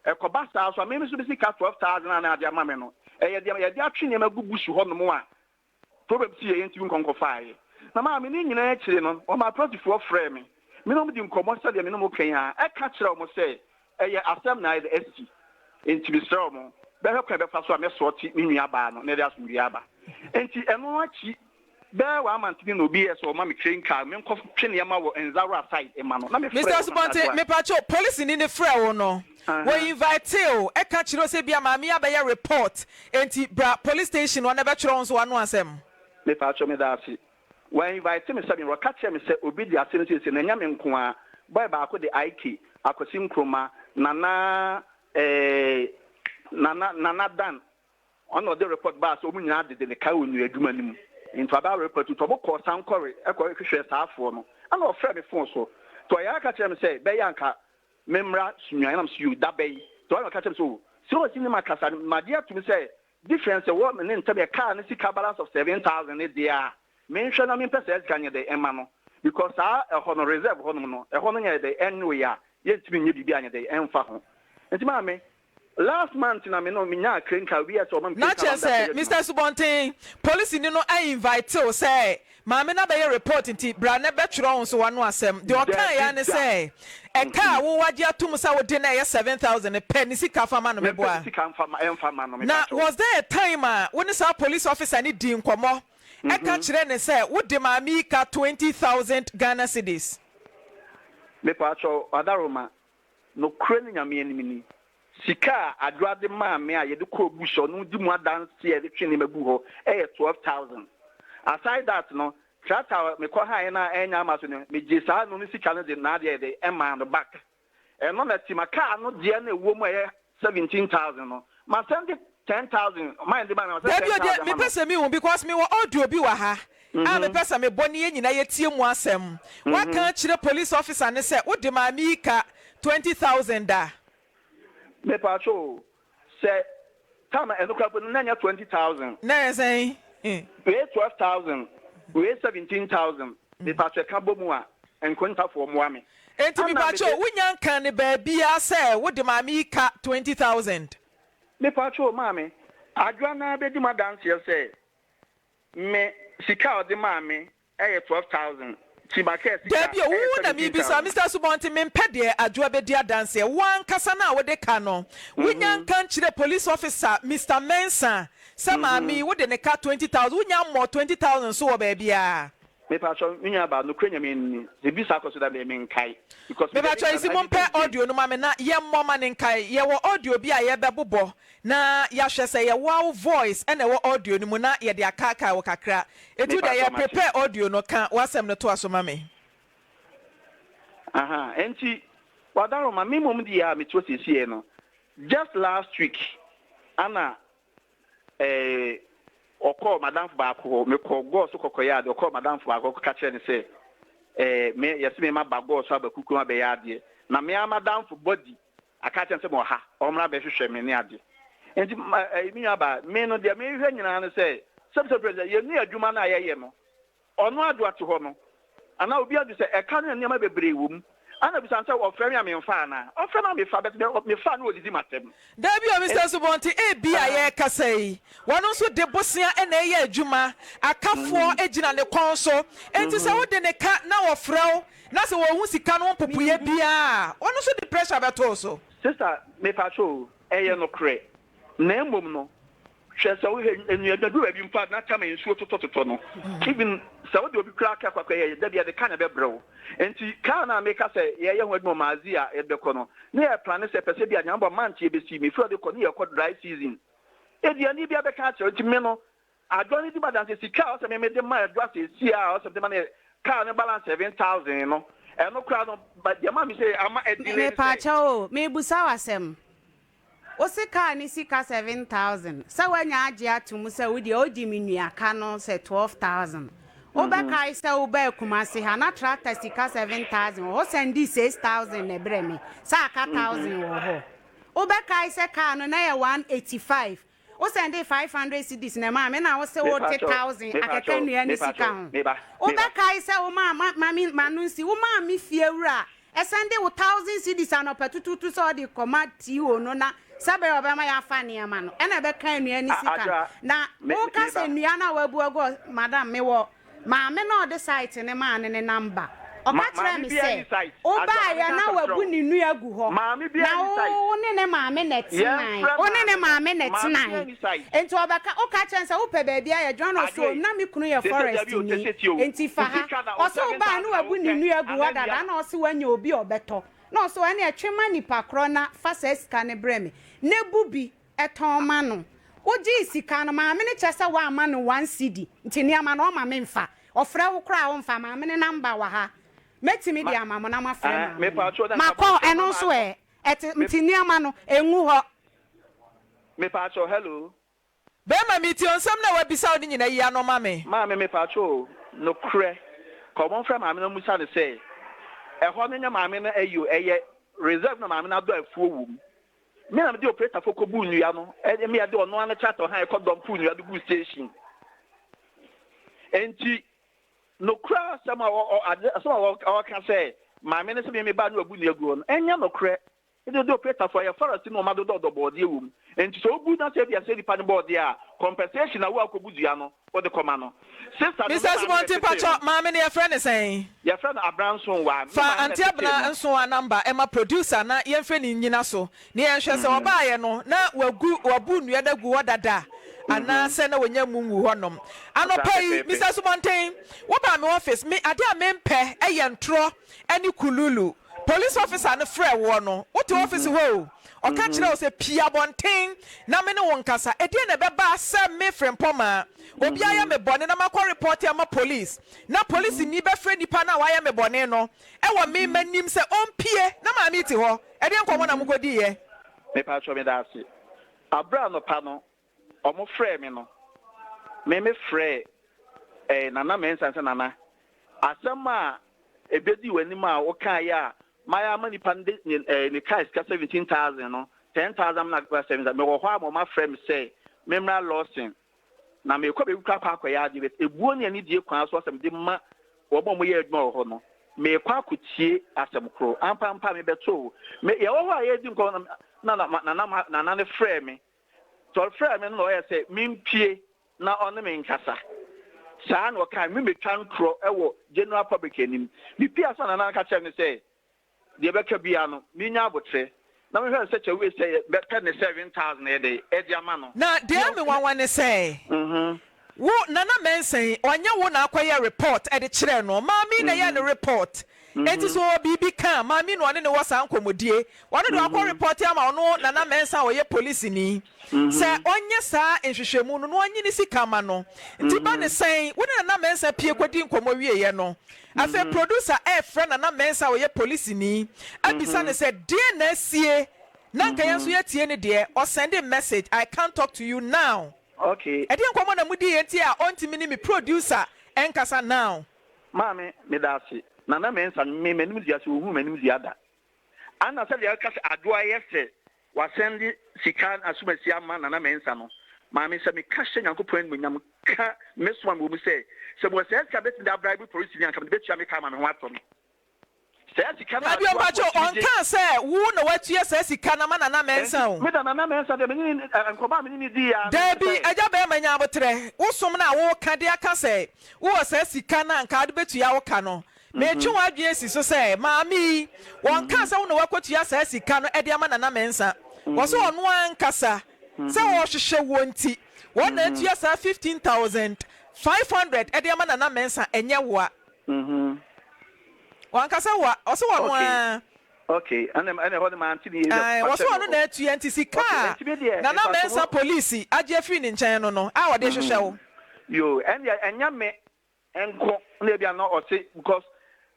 ɛkɔba saa so a meme nso bɛsi ka 12,000 a na ade ama me no ɛyɛ deɛ yɛde atwe nneɛma gu bush hɔ nom a problem si yɛ yɛntumi nkɔnkɔ faeɛ. Na maame ne nyinaa akyire no, ɔma apolisifoɔ frɛ me, me ne ɔmo di nkɔmmɔ sɛdeɛ me ne mo kan a ɛka kyerɛ ɔmo sɛ Ɛyɛ asɛm na ayɛ dɛ asi. Enti mesrɛ mo, bɛhwɛ kwan a ɛbɛfa so a mɛsɔɔte me nua baa no na ɛde asomdwoeɛ aba. Enti ɛno akyi bɛyɛ one month ni na obi yɛɛ sɛ ɔma me train car menkɔ twe nneɛma wɔ Nzawura side mma no na me frɛɛ Mister wɔn Asubɔnten, asase a. mepakyɛw, polisini no frɛɛ wo no, wɔ invitee wo ɛka kyerɛɛ wo sɛ ebia maame yi abɛyɛ report, enti bra police station hɔ na bɛtwerɛ wo nso w'ano asɛm? Mepakyɛw, meda ase. Wɔ invite me sɛ me, wɔka kyerɛɛ me sɛ obi de asɛm siesie na ɛnyɛ me nko ara, boy baako de IK, Akwasi Nkrumah, Nana eh, Nana, Nana Dan, Ɔno na ɔde report baa sɛ wɔn nyinaa dede ne ka wɔ nnua adwuma no mu. Nti waba report nti wɔn kɔɔ Sankore kɔ hwehwɛɛ saa afoɔ no. Ɛna ɔfrɛɛ me phone so. Nti ɔyɛ ara ka kyerɛɛ me sɛ bɛyɛ anka me mmra Sunyani. Ɛna me se yoo da bɛn? Nti ɔno na ɔka kyerɛɛ me sɛ oh sɛ ɔsi ne ma kasa no magye atum sɛ difference ɛwɔ me ne ntam yɛ car no sika balance of 7000 ne deɛ a menhwɛ na mempɛ saa sika nyɛ dɛn mma no because saa ɛhɔ no reserve hɔ nom no ɛhɔ no nyɛ dɛn ɛnwoeɛ a yɛntumi nyɛ biribi anyɛ dɛn ɛmfa ho. Nti maame Last month na me no me nyaa crane car obi yɛ sɛ ɔma me Na crane car kyerɛ ma me de sɛ akɔyɛ adwuma. Mister Asubɔnten, polisini no a invite wo sɛ maame no abɛyɛ report nti bra na bɛtwerɛ wo nso w'ano asɛm. Deɛ ɔkaeɛ ara Dabi ne da. sɛ ɛka a wo wagye atom sɛ wode no a ɛyɛ 7000 no pɛ ne sika fa ma no Mempɛ ne meboa. sika mfa ma ɛmfa ma no Na mepakyɛw. was there a time a wo ne saa police officer no dii nkɔmmɔ ɛka kyerɛɛ no sɛ wode maame yi ka 20,000 Ghana cedis? Mepakyɛw, Ɔdaroma, Nokorɛ ne Nyame anim ni, sika a Adwoa de maa me a yɛde kɔɔ bush a ɔno di mu adanseɛ a yɛde twe nneɛma gu hɔ yɛ 12,000. Aside that no, tractor a mekɔ haeɛ no a ɛnyɛ ama so no, megyee saa no ne sika no de n'adeɛ yɛ dɛn maa no back. Ɛno na ti ma car no deɛ no a ɛwɔ mu a ɛyɛ 17,000 no, masɛnde 10,000, mine de maa me, masɛnde Dabi o deɛ 10,000 ama mepɛ no. sɛ mehu because mewɔ audio bi wɔ ha a mepɛ sɛ mebɔ ne yɛn nyinaa yɛtie mu asɛm. Woaka akyerɛ police officer no sɛ wode maame yi ka 20,000 a? Mepatwo o, sɛ time a ɛno koraa mpo no na ɛnyɛ 20,000. Na ɛyɛ sɛn? Wei 12,000, wei 17,000, mepatwo ɛka bɔ mu a, nkontafoɔ mmoa me. Enti Ɛna mepatwo mede. wonya nkaa no baabiara sɛ wode maame yi ka 20,000? Mepatwo o, maame, Adwoa no ara bɛdi mu adanseɛ sɛ Me sika a ɔde maa me yɛ 12,000 nti ma kaa sika Dabi o, yɛ wo na merebisa, 17,000. Mister Asubɔnten, mempɛ deɛ Adwoa bɛdi adanseɛ. Wo ankasa no a wode ka no, wonya nka nkyerɛɛ police officer Mister Mensah sɛ maame yi wode ne ka 20,000, wonya mmɔɔ 20,000 so wɔ baabiara? Mepakyɛw me nua baa nokorɛ Nyame ni sɛ bi saa kɔ so da me menkae because me deɛ Mepakyɛw meka isi no mo every mpɛ day. audio no ma me na yɛ mmɔ ma no nkae. Yɛwɔ audio bi a yɛbɛbobɔ na yɛahwɛ sɛ yɛ woa wo voice na ɛwɔ audio no mu na yɛde akaakae wo kakra. Enti wo deɛ Mepakyɛw yɛ mate. prepare audio no ka w'asɛm no toa so ma me. Ahaa enti wadaroma me mmom deɛ a mete hɔ seesei no just last week ana Eh, ɔkɔɔ m'adamfo baako hɔ. Mekɔɔ gɔɔ so kɔkɔyɛɛ adeɛ. Ɔkɔɔ m'adamfo baako hɔ kɔka kyerɛɛ no sɛ, eh, me, yɛse me maba gɔɔ so aba kukurom abɛyɛ adeɛ. Na me ara m'adamfo Body aka akyerɛ no sɛ mewɔ ha, ɔmmra bɛhwehwɛ me ne adeɛ. Nti, ma, eh, me nuabaa, me no deɛ mehwehwɛ nyinaa ne sɛ, sɛbisɛbi pɛ sɛ, yɛnni adwuma no a yɛyɛ no, Ɔno adwo ate hɔ no, anaa obi adwo sɛ ɛka no na nneɛma bebree wɔ mu. Ana bisa no sɛ ɔfrɛ me a memfa anaa? Ɔfrɛ me a mefa, but me mefa a na ɔdidi m'atɛm. Dabi o, Mister Asubɔnten, ebia yɛrekasa yi, wɔn nso de bosea na ɛreyɛ adwuma, akafoɔ gyina ne kɔn so, enti sɛ wode ne ka na wɔfrɛ wo na sɛ wɔhu sika no ho mpopoeɛ biara a, wɔn nso de pressure bɛto wo so. Sister, mepakyɛ o, ɛyɛ nokorɛ, na mmom no, Hwɛ sɛ wohwɛ nnua duru baabi mpo a na tam a nsuo totɔtotɔ no even sɛ wode obi koraa ka kwakwa yɛ da bi yɛde ka na ɛbɛbrɛ wo nti kaa no a meka sɛ yɛyɛ ho adwuma maazi a yɛde bɛkɔ no ne yɛ plane sɛ pɛ sɛ bi a nyambɔ month yɛbɛsi mefiri ɔde kɔ ne yɛkɔ dry season aduane bi abɛka akyerɛ nti me no adwoa no di ma danse sika a ɔsɛ me mede ma adwoa sɛsi a ɔsɛ mede ma no kaa no balance 7000 no ɛno koraa no deɛ ma me sɛ ama ɛdelay ne sɛ Mepaakyɛw o, mebusa wo asɛm. Wo se car no sika 7000 sɛ woanya agye ato mu sɛ wo deɛ odi me nua ka no sɛ 12000. Wo bɛ kae sɛ wo baa Kumasi ha na tractor sika 7000 wɔ hɔ wo sɛndii 6000 na ɛbrɛ me sɛ aka 1000 wɔ hɔ. Wo bɛ kae sɛ car no na yɛ 185 Wo sɛndee 500 cedis na ɛmaa me na wo se wo te 1000 akɛkɛ nnua ne sika ho. Wo bɛ kae sɛ wo maa ma ma me ma no nsi wo maa me fie wura ɛsɛnde wo 1000 cedis anɔpa tutuutu sɛ ɔde kɔ ma TO no na sɛ bɛyɛ ɔbɛma yɛ afa nneɛma no ɛna ɛbɛka nnua ne sika no na wo ka sɛ nnua no a wabu agu hɔ madam me wɔ maame no a ɔde site no maa no ne number. Ɔka kyerɛɛ me sɛ, Wobaeɛ na wabu ne nnua agu hɔ, na wo ne ne maame na ɛtenae. Wo ne ne maame na ɛtenae. Enti ɔbɛka, woka kyerɛɛ no sɛ wopɛ baabi ayɛ adwuma na ɔse, O, na me kunu yɛ forestni, enti fa ha. Ɔse wobaeɛ na wabu ne nnua agu hɔ dada, na ɔse wanya obi a ɔbɛtɔ. Na ɔse, Ɛnneɛ twe ma nipa korɔ na fa saa sika no brɛ me, na bu bi tɔn ma no. Wogyee sika no, maame no kyerɛ sɛ woamma no one cedi, nti nneɛma no ɔma memfa. Ɔfrɛ wo koraa a womfa. Maame no number wɔ ha. Mɛtumi de ama mo na moafrɛ maame no. Makɔ, ɛno nso ɛ? Ɛte, nti nneɛma no, ɛngu hɔ. Mepaakyɛw, hello. Bɛɛma, metie wo nsɛm no a wabisa wo no nyina, yi ano ma me. Maame, mepaakyɛw o, nokorɛ, kɔ momfrɛ maame no mmisa no sɛ, ɛhɔ no nyɛ maame no ayi o, ɛyɛ reserve na maame no adɔ afuo wɔ mu. Me na mede operator fo kɔbuu nnua no, me yɛde ɔno ara ne tractor han kɔ dɔmpoo nnua no guu station. Enti, nokorɛ asɛm a asɛm a ɔka sɛ maame no sɛ me meba no abu nnua gu hɔ no, ɛnyɛ nokorɛ. Ɛde de operator fo ɛyɛ forest na wɔn adodɔdɔ bɔɔdeɛ wɔ mu. Enti sɛ obu na sɛ ebia sɛ nipa no bɔɔdeɛ a, compensation a wo a wokɔbu dua no wode kɔma no. Sister no, me Mister maame na Asubɔnten ɛtetee no. pakyɛ maame no yɛfrɛ no sɛn? Yɛfrɛ no Abena Nsonwa. Me Fa maame na Auntie ɛtetee Abena no. Nsowa number ma producer na yɛnfrɛ no nnyina so na yɛnhwɛ sɛ ɔbaeɛ no na wagu wabu nnua no agu hɔ dada anaa sɛ na wanya mu ngu hɔ nom. Saa Anɔpa yi pɛpɛɛpɛ. Mister Asubɔnten wobaa me office me adeɛ a mempɛ yɛ ntorɔ ne kululu. Police officer no frɛɛ woɔ no, wote office hɔ o, ɔka kyerɛɛ wo sɛ pue abɔnten na me ne wo nkasa. Ɛdeɛn na ɛbɛba sɛ me Frempɔmaa, obi ayɛ me bɔne na makɔ report ama police, na polisini bɛfrɛ nipa no a wayɛ me bɔne no wɔ me m'anim sɛ ɔmpue na maame yi te hɔ? Ɛdeɛn nkɔmmɔ na mokɔdiiɛ? Mepakyɛw meda ase. Aberɛ a anɔpa no Ɔmo frɛɛ me no, me me frɛɛ ɛɛ Nana Mensah sɛ Nana, asɛm a ebedii w'anim a wo kaeɛ a mayɛ ama nipa no de ne ɛɛ ne kaa sika 17,000 no, 10,000 na 7,000, mewɔ hɔ a ma ɔmo afrɛ me sɛ me mmra Lawson na meekɔ baabi koraa akɔ akɔyɛ adeɛ but ebuo ne anidie kwan so asɛm de ma wɔn a wɔyɛ adwuma wɔ hɔ no, meekɔ akɔtie asɛm koro. Ampaampa mebɛtoo me yɛwɔ hɔ a yɛredi nkɔmmɔ na na Nana Nana no frɛɛ me. Nti ɔfrɛɛ me no na ɔyɛɛ sɛ mempue na ɔne me nkasa. Saa na ɔkae, memmetwa ntorɔ wɔ general public anim. Mepue ansa na Nana ka kyerɛɛ me sɛ deɛ ɛbɛka biara no menya aboterɛ na mehwɛ no sɛ kyɛwee sɛ mɛpɛ ne 7000 yɛ dɛn de ama no. Na deɛ ɛyɛ me nwanwa ne sɛ wo Nana Mensah yi ɔnyɛ wo na akɔyɛ report de kyerɛɛ no, Maame yi na ɛyɛɛ no report. Enti sɛ ɔwɔ biribi ka a, Maame na ɔne no wɔ saa nkɔmmɔdie. Ɔno deɛ wakɔ repɔte ama ɔno Nana Mensah a ɔyɛ polisini sɛ ɔnyɛ saa nhwehwɛmu no na ɔnye ne sika ma no. Nti ba no sɛn? Wo ne Nana Mensah pue kɔdii nkɔmmɔ wieeɛ no, afei producer refrɛ Nana Mensah a ɔyɛ polisini abisa no sɛ deɛn na asie na anka yɛn nso yɛatie ne deɛ. Ɔsɛnde message, I can't talk to you now. Ɛdeɛn nkɔmmɔ na modiiɛ nti a ɔntumi ne me producer nkasa now? Maame, meda ase. Nana Mensah, me m'anim dua sɛ ohuu m'anim dua da. Ana sɛdeɛ woka sɛ Adwoa yɛ sɛ wasɛnde sika asomasi ama Nana Mensah no, maame sɛ meka hyɛ Nyankopɔn animuonyam ka me som a mewɔ mu sɛ, sɛ mewɔ saa sika bɛtumi de abribe polisini a anka mede bɛtua me ka ama me ho atɔ me. Saa sika no a Dabi Adwoa mpakyɛw tumi de. ɔnkaa sɛ wo na watua saa sika no ama Nana Mensah Ɛnti o. me da Nana Mensah deɛ me ne ne nkɔmmɔ a me ne no dii ara ne Dabi sɛ. agya bɛɛma nya aboterɛ, wo som no a woka de aka sɛ wowɔ saa sika no a anka wode bɛtua wo ka no, metwe w'adwene asi so sɛ maame yi wɔnkaa sɛ wo na woakɔtua saa sika no de ama Nana Mensah, wɔse ɔno ankasa sɛ ɔrehwehwɛ woɔ nti wɔn na atua saa 15,500 de ama Nana Mensah ɛnyɛ woa. Wankasa wa, ɔse ɔno Okay, ara. okay, ɛna ɛna ɛhɔ no mante ne yie sɛ Ae, fa wɔse kyɛ me ɔno wɔ na hɔ. atua nti sika Okay, a ɛnti me deɛ Nana mfasoho. Mensah polisi agye afiri ne nkyɛn no no a ɔde rehwehwɛ wo. Yoo, ɛndeɛ ɛnyɛ me nko na ebia na ɔse because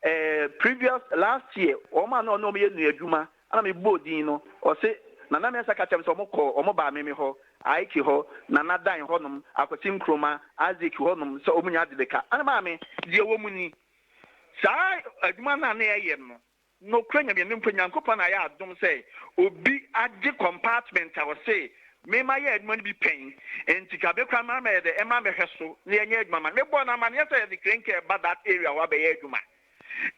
eh, previous last year wɔn a na ɔne wɔn yɛ nua adwuma ɛna me bɔɔ din no ɔse Nana Mensah ka kyerɛ me sɛ wɔn kɔ wɔn baa me me hɔ Aiki hɔ Nana Dan hɔ nom Akwasi Nkrumah Isaac hɔ nom sɛ wɔn nya ade ka ɛna maame deɛ wɔ mu ni saa adwuma no a na yɛyɛ no Nokorɛ Nyame no mpo Nyankopɔn ayɛ adom sɛ obi agye compartment a ɔse me mayɛ adwuma no bi pɛn nti ka me koraa mma mɛyɛ dɛ ɛma mɛhwɛ so na yɛnyɛ adwuma ma no. Mebɔɔ no amaneɛ sɛ yɛde crane car ba that area hɔ abɛyɛ adwuma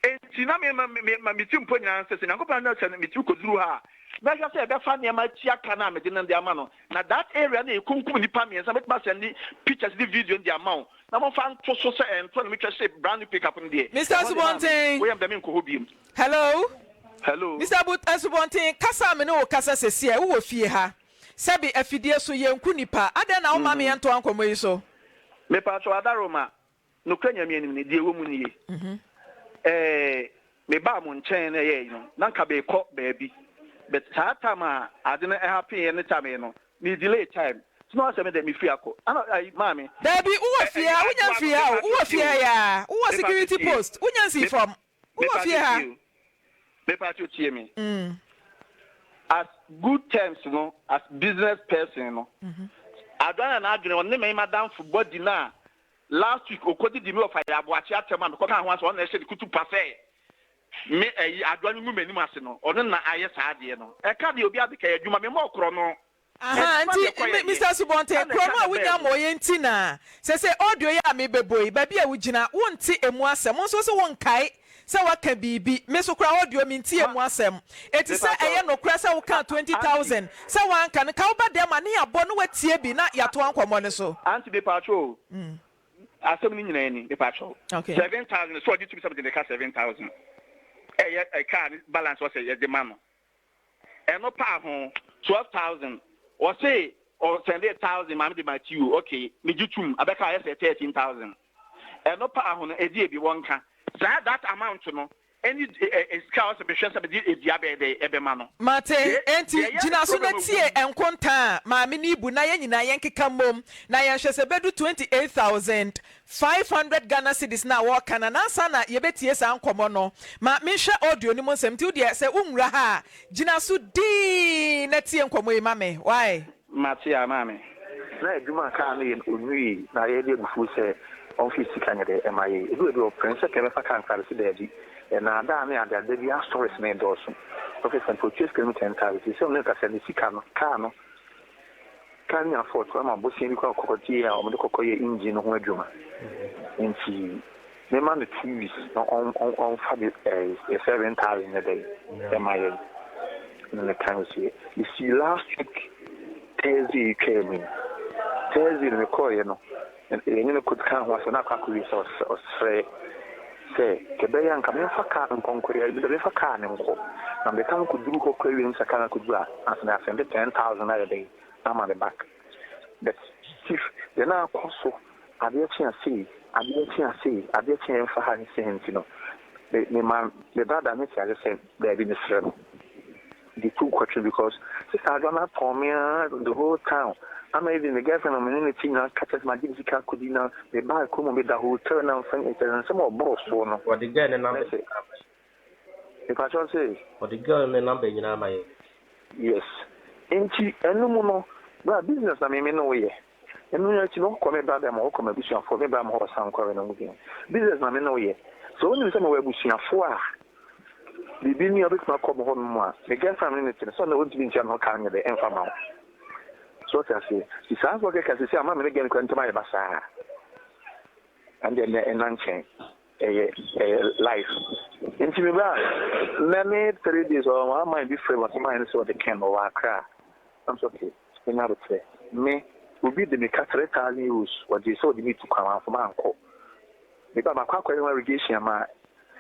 nti na me ma me ma me ti mpo nyinaa sɛ sɛ Nyankopɔn adom sɛ metumi kɔduru hɔ a Mɛhwɛ sɛ yɛbɛfa nneɛma atua ka no a mede no de ama no. Na that area no a yɛkunkum nnipa mmiɛnsa, mɛtumi asɛnde pictures ne video no de ama wo na momfa nto so sɛ ɛnto na metwa hyɛ brand new pickup no deɛ. Mister Ɛhɔ deɛ maame, Asubɔnten. woyɛ me dɛ menkɔ hɔ biom. Hello. Hello. Mister But Asubɔnten, kasa a me ne wo kasa seseɛ, wowɔ fie ha. Sɛbe afidie so, yɛnku nnipa. Adɛn na womma me yɛntoa nkɔmmɔ yi so? Mepakyɛw Adaroma, Nokorɛ Nyame anim no, deɛ ɛwɔ mu nie, eh, mebaa mo nkyɛn na ɛyɛɛi no, na nka meekɔ baabi, but saa time a ade no happeneɛ ne time no, me delay time, nti na wasɛ me dɛ mefiri akɔ, ana ayi, maame, Daabi, wowɔ eh, fie ayi, ha, wonya adoa no, mfiri ha o, mepakyɛw wowɔ tie fie ha o, yi ara, wowɔ mepakyɛw security tie, post, wonya nsii me, fam, wowɔ fie mepakyɛw ha. tie o, mepakyɛw tie me, as good terms no, as business person no, adoa na n'adwene, ɔne me madamfo body no a, Last week okodidi me wɔfa yɛ aboakye atɛm a mekɔkaa ho asɛm ɔno na ɛhyɛ ne kutu pa sɛ me ayi adoa no ngu m'anim ase no ɔno na ayɛ saa adeɛ no ɛka deɛ obi ade ka yɛ adwuma me mmɔɔ korɔ no Ahaa adwuma nti deɛ kɔ yɛ Mister deɛ Asubɔnten ɛna korɔ ɛka no a na wonya bɛɛ mu. mmɔeɛ nti na sɛsɛ audio yi a mebɛbɔ yi baabi a wogyina wonte ɛmu asɛm wo nso wose wonkae sɛ woaka biribi me nso koraa audio mentie Ma ɛmu asɛm enti sɛ mepakyɛw ɛyɛ nokorɛ sɛ a wokaa auntie 20,000 sɛ woanka no nka woba dɛm a ne yɛabɔ na woatie bi na a yɛatoa nkɔmmɔ no so. auntie mepakyɛw o asɛm no nyinaa ni mepakyɛw Okay. 7000 sɛ ɔgye tumi sɛ mede ne ka 7000 ɛyɛ ɛkaa ne balance ɔsɛ yɛde ma no Ɛno paa ho 12,000 ɔse ɔ sɛndee thousand ma me de ma tiw ok me gye tum abɛka ayɛ sɛ 13,000 ɛno paa ho no ɛdeɛ bi wɔnka saa that amount no ɛne sika a ɔse mehwɛ sɛ mede ɛdua bɛyɛ dɛn ɛbɛma no Mate, deɛ enti deɛ ɛyɛ me gyina so na problem tie wom. nkontaa a maame no rebu na yɛn nyinaa yɛnkeka mmom na yɛnhwɛ sɛ ɛbɛdu 28,500 Ghana cedis no a wɔreka no anaa. Ansa na yɛbɛtie saa nkɔmmɔ no, ma menhwɛ audio no mu nsɛm. Nti wo deɛ sɛ wonwura ha a, gyina so dinn na tie nkɔmmɔ yi ma me, wai? Mate a maame. Na adwuma a kaa no yɛ no onwiei na yɛde abufuw sɛ ɔmfa sika nyɛ dɛ ɛma yɛn. Edu baabi a ɔpene sɛ yɛbɛfa kaa no koraa mese daabi. Nnaadaa ne adeade da biara stories no redɔɔso. Ɔka sɛ mpo otua sika no mu 10,000 seesei ɔne no kasa ne sika no kaa no kaa no nya fault koraa ma bosea bi koraa ɔkɔkɔgyee a wɔde kɔkɔyɛ engine no ho adwuma nti Mema no 2 weeks na ɔmfa de 7000 nyɛ dɛn ɛma yɛn. Na meka no sɛ ɛsii last week Thursday yi twaa mu yi. Thursday no mekɔeɛ no, yɛne no kɔkaa ho asɛm na akɔ akɔwie sɛ ɔsrɛ sɛ kɛbɛyɛ a nka memfa kaa no nkɔ nkɔyɛ bi memfa kaa no nkɔ. Na mede kaa no kɔduru hɔ koraa wie no sɛ kaa no akɔduru a ansa na asɛnde 10,000 ayɛ dɛn ama no back. But chief deɛ na akɔ so Adeɛ kye a sei, adeɛ kye a sei, adeɛ kye a yɛmfa ha ne sei nti no, me me ma me brada no te ase sɛ daabi mesrɛ no de tu kɔtwe because sister Adwoa no atɔn me ara the whole town ama even me girlfriend a me ne no te nyinaa ka kyerɛ sɛ magye me sika akɔdi na mebaa kurom meda hotel na mfa kyerɛ sɛ nsɛm a ɔboro soɔ no Wɔde girl ne na number sɛ nyinaa ama yɛn. mepakyɛw sɛ. Wɔde girl ne number nyinaa ama yɛn. Yes nti ɛno mu no bra business na me me ne wo yɛ. Ɛno akyi no, wokɔ me brada mu hɔ, wokɔ m'abusuafoɔ, me bra mu hɔ wɔ Sankore no mu bi. Business na me ne wo yɛ. Sɛ wonim sɛ mewɔ abusuafoɔ a, biribi ni a wobɛtumi akɔ me hɔ nom a, me girlfriend a me ne no te no, sɛ ɔno ɔntumi ntua me ho ka nyɛ dɛ ɛmfa ma wo. So wote aseɛ? Nti saa nso kɛkɛ seesei ama me ne girl no koraa ntam ayɛ basaa. Ɛndeɛ nnɛ ɛnna nkyɛn. Ɛyɛ ɛyɛ life. Nti me bra, nnɛ ne 3 days ɔma man bi frɛ me, ɔsɛ man no sɛ ɔde Ken ɔwɔ Accra. I'm so okay. Menya aboterɛ. Me, obi de me ka €3,000, wɔgyee sɛ ɔde me tu kwan, wamfa mankɔ. Meba makɔ akɔyɛ ho allegation ama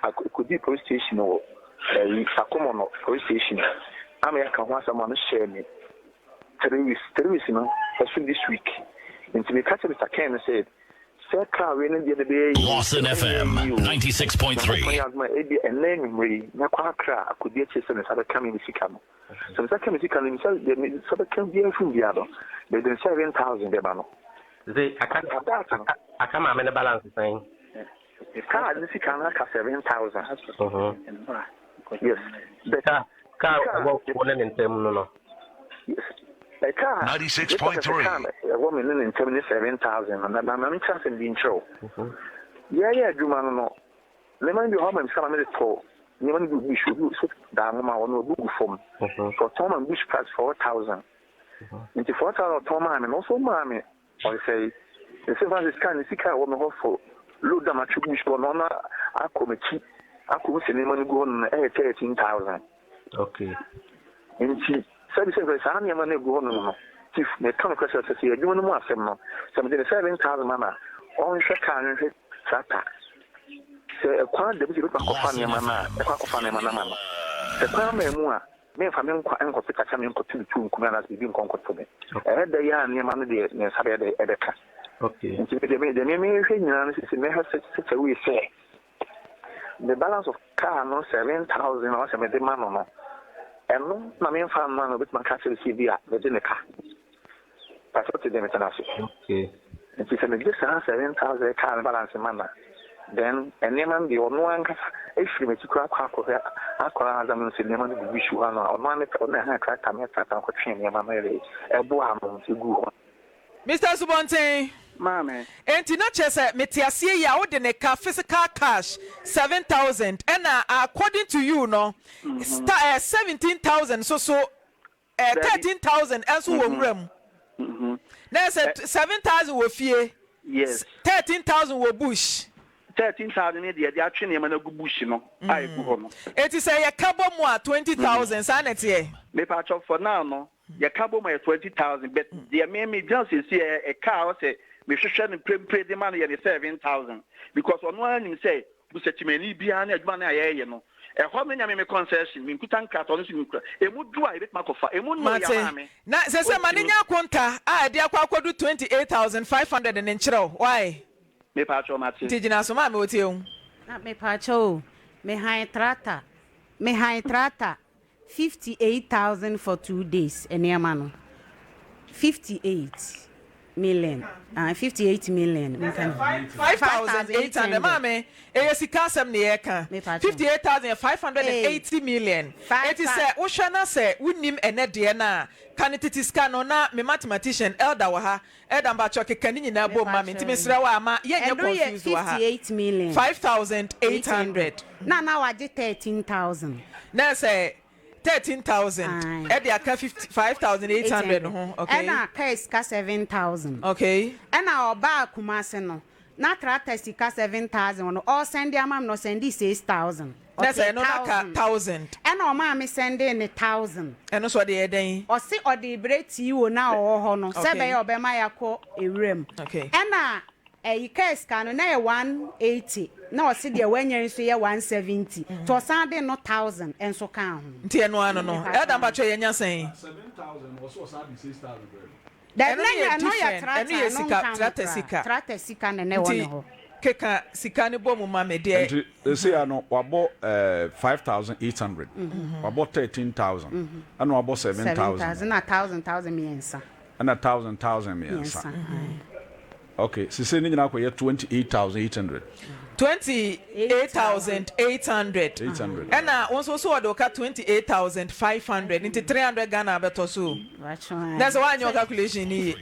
akɔdii police station wɔ ɛyi Sakomono police station ama yɛaka ho asɛm a no hyɛɛ me 3 weeks 3 weeks no ɛso this week. Nti meka kyerɛ Mr. Ken no sɛ sɛ kaa wei no deɛ de bɛyɛ yi o, Lawson sɛ ɛnyɛ FM yi o, 96.3. Nyankopɔn yɛ adom a ebi ɛnnɛ anwummerɛ yi mɛkɔ Accra akɔdi akyire sɛ me nsa bɛka me me sika no. Sɛ me nsa ka me sika no, me nsa deɛ me nsa bɛka biara firi mu biara no, mede ne 7000 bɛma no. Dze aka After that no, aka maame ne balance sɛn? Kaa ne sika no aka 7000. Yes, but Kaa kaa sika ɛwɔ wo ne ne ntam no. Yes, kaa nipa sɛ kaa 96.3. ɛwɔ me ne ne ntam ne 7000 no, na na na menkyerɛ asɛm bi nkyerɛ wo. Yɛyɛ adwuma no, nneɛma no bi wɔ hɔ ama me sika ma mede tɔ nneɛma no bi wɔ bush, obi so daa nwoma hɔ no obi gu fam. So ɔtɔn ma me bush price 4000. Nti 4000 ɔtɔn maa me no, ɔso maa me ɔsɛe. Ɛsɛ fa sɛ sika ne sika a ɛwɔ me hɔ for load a matwe bush hɔ no, ɔno akɔ m'akyi akɔ mu sɛ nneɛma no gu hɔ no ɛyɛ 13,000. Nti sɛbi sɛbi saa nneɛma no egu hɔ nom no, Chief, meka nokorɛ sɛ sɛ sɛ adwuma no mu asɛm no, sɛ mede ne 7,000 ma no a, ɔnhwɛ kaa no, nhwɛ tractor. Sɛ ɛkwan da bi sɛ yɛbɛtumi akɔfa nneɛma no a, mɛkɔ akɔfa nneɛma no ama no. Sɛ kwan amma mu a, memfa me nkwa nkɔto kakya me nkɔto me tuo nku me anaasɛ biribi nkɔ nkɔto me. Ɛyɛ dɛ yi a nneɛma no deɛ me nsa bɛyɛ dɛ ɛbɛka. Nti me deɛ me deɛ me mehwɛ nyinaa no sisi mɛhwɛ sɛ sɛ wei sɛ the balance of car no 7,000 a ɔsɛ mede ma no no, ɛno na memfa mma no, obɛtumi aka akyerɛ sɛ bi a mede ne ka. Pasɛ wote deɛ mete no ase? Nti sɛ megye saa 7,000 car no balance ma no a, then nneɛma no deɛ ɔno ankasa ɛfiri m'akyi koraa akɔ akɔhwɛ akɔra adza no sɛ nneɛma no gugu si hɔ ano a, ɔno ara ne pɛ, ɔno na ɛhan tractor me tractor no kɔtwee nneɛma no ɛde ɛboa ano nti ɛguu hɔ. Mister Asubɔnten, Maame. Enti na kyerɛ sɛ mete aseɛ yi a wode ne ka physical cash 7,000 ɛna according to you no sta eh, 17,000 nso so eh, Dabi. 13,000 nso wɔ nwura mu. Na ɛsɛ 7,000 wɔ fie, 13,000 wɔ bush. 13,000 ne deɛ yɛde atwe nneɛma no agu bush no a ɛgu hɔ no. Enti sɛ yɛka bɔ mu a 20,000 saa na ɛteɛ? Mepakyɛw, for now no yɛka bɔ mu a yɛ 20,000 but deɛ me me gyina seesei ɛ ɛka a ɔsɛ mehwehwɛ no mprempre de ma no yɛ ne 7,000 because ɔno ara nim sɛ busakyimani biara ne adwuma no a yɛreyɛ no ɛhɔ no nya me me concession menkuta nkrataa ɔno nso nkura emu du a yɛbɛtumi akɔfa emu nnoo Mate. yɛ maame Na sese ma ne ɔntumi. nya akonta a ɛde akɔ akɔdu 28,500 no nkyerɛ wo. Why? Mepaakyɛw mate. Nti gyina so maame otie wo. Na mepaakyɛw o, me han trata, me han trata 58,000 for 2 days, nneɛma no 58 million, ah, 58 million nka no. 5,800 maame, ɛyɛ sika asɛm ne yɛka. Mepaakyɛw. 58,000 yɛ 580 million. Five Eti sɛ wohwɛ na sɛ wonim ɛnɛ deɛ no a, ka ne tete sika no na me mathematician Elder wɔ ha. Elder, mpakyɛw, keka ne nyinaa bom ma me. Nti mesrɛ wo a ma yɛnyɛ Ɛno yɛ confused wɔ ha. 58 million 5,800. Na wagye 13,000. Na sɛ 13,000 Aye. ɛde aka 55,800 ho, okay. Ɛna kaa sika 7,000. Ɛna ɔbaa Kumase no na tractor sika 7,000 no, ɔsend ama me no, ɔsend 6,000. Na sɛ ɛno na ka 1,000. Ɛna ɔmaa me send ne 1,000. Ɛno so ɔde yɛ dɛn? Ɔse ɔde brɛ tiiwo na ɔwɔ hɔ no sɛ bɛyɛ ɔbɛma yɛakɔ ewuram. Ɛna ɛyi kaa sika no na yɛ 180, na ɔse deɛ wanya yi nso yɛ 170, nti ɔsan de no 1,000 nso kaa ho. Nti ɛno ano no, Elder, mpakyɛw, yɛnya sɛn? 7,000 wɔsɛ ɔsan de 6,000 brɛ no. Dabi. Ɛno Na no yɛ ɛno yɛ different. tractor. Ɛno yɛ Ɛno sika nka ho tractor koraa. sika. Tractor sika na ɛnɛ wɔ ne Nti hɔ. Keka sika no bɔ mu ma me deɛ. Nti ɛsei a no wabɔ 5,800, wabɔ 13,000, ɛna wabɔ 7,000 7,000. Na thousand thousand mmiɛnsa. Ɛna thousand thousand mmiɛnsa. Mmiɛnsa, aye. Okay, sesei ne nyinaa kɔyɛ 28,800. 28,800. 800. Ɛna wo nso so wɔde wo ka 28,500, nti 300 Ghana abɛtɔ so. Watwe. Na sɛ woanyɛ wo calculation ni yie.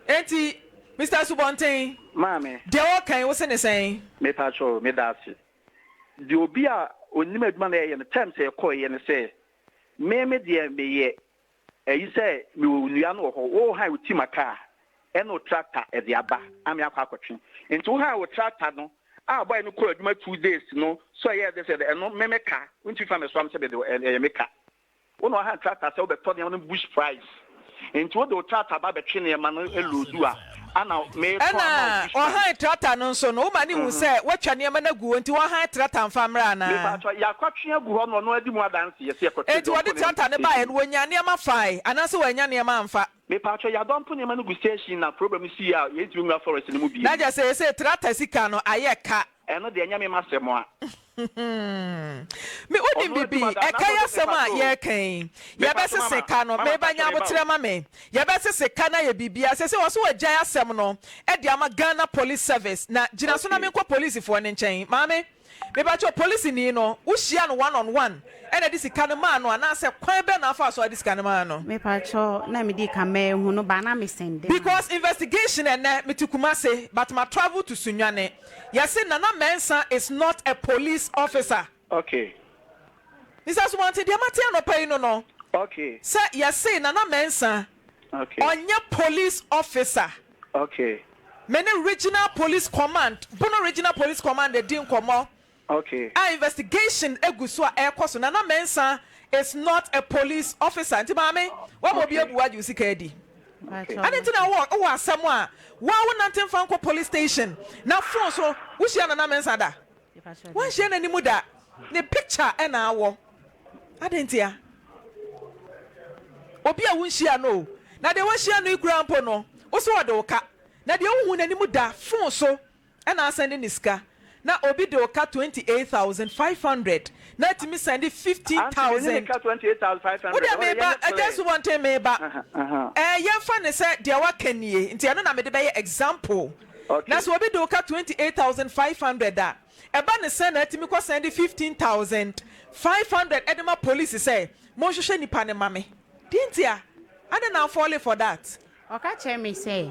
Enti Mr Subɔnten, Maame. Deɛ wɔkan wo se ne sɛn? Mepaakyɛw, meda ase. Deɛ obi a onim adwuma na ɛyɛ no terms a ɛkɔɔyɛ no sɛ me me deɛ meyɛ ɛyi sɛ mewɔ nnua no wɔ hɔ, wo han wo tima kaa ɛne wo tractor ɛde aba ame akɔ akɔtwe, nti wo han wo tractor no a bɔyɛ no kɔ adwuma 2 days no so ɛyɛ de sɛ ɛno me me ka wontumi fa me so am sɛ mede ɛyɛ me ka. Wo na ɔhan tractor sɛ wobɛtɔ nneɛma no bush price, nti wode wo tractor ba bɛtwe nneɛma no eload a ana metɔn ama wo Ɛna bush price. ɔhan tractor no nso no, woma ne hu sɛ woatwa nneɛma no agu hɔ nti wɔhan tractor mfa mmerɛ anaa? Mepatɔ, yɛakɔtwe agu hɔ no, ɔno adi mu adanse yɛsɛ yɛkɔtwe Enti wɔde dɔmpo tractor no baeɛ no, wɔnya nneɛma fae anaasɛ wɔanya nneɛma amfa? Mepatɔ, yɛadump nneɛma no gu station na problem si a yɛntumi nwura forest no mu bio. Na gye sɛ ɛsɛ tractor sika no ayɛ ka. Ɛno deɛ ɛnyɛ me ma sɛm a. Me wonim Ɔno bibi adwuma da ɛka yɛ asɛm a yɛreka yi, yɛbɛsese ka no. Meba, nya abotrɛ ma me. Yɛbɛsese ka no ayɛ biribia sɛ wɔ so wɔagyae asɛm no ɛde ama Ghana Police Service na gyina so na menkɔ polisifoɔ no nkyɛn. Maame, mebakyɛ, polisini no wohyia no one on one ɛna de sika no maa no anaasɛ kwan bɛ na afa so ade sika no maa no? Mepakyɛw, na medi ka maahu no ba na mesend ma. Because investigation ɛnɛ mete Kumase but ma travel to Sunyani, yɛse Nana Mensah is not a police officer. Mr Asomante, deɛ mate anɔpa yi no sɛ yɛse Nana Mensah ɔnyɛ police officer. Me ne Regional Police Command, Bono Regional Police Command di nkɔmmɔ. Okay. A investigation gu so a ɛrekɔ so. Nana Mensah is not a police officer. Nti maame, woama obi abu wo agye wo sika adi. Adɛn nti na wowɔ wowɔ asɛm a wo ara wonante mfa nkɔ police station na phone so wohyia Nana Mensah da? Woanhyia n'anim da. Ne picture na awɔ. Adɛn ntia? Obi a wonhyia no o. Na deɛ woahyia no yi koraa mpo no, wo se ɔde wo ka. Na deɛ wonhu n'anim da, phone so na asɛnde ne sika. Na obi de wo ka 28,500 na atumi sɛnde 15,000. Wo deɛ meba, Agya Asubɔnten meba. Ɛɛ yɛmfa no sɛ deɛ woaka nie, nti ɛno na mede bɛyɛ example. Na sɛ obi de wo ka 28,500 a, Ɛba no sɛn na atumi kɔ sɛnde 15,500 de ma police sɛ monhwehwɛ nipa no ma me? Deɛ ntia? Adɛn na afɔle for that? Ɔka kyerɛ me sɛ,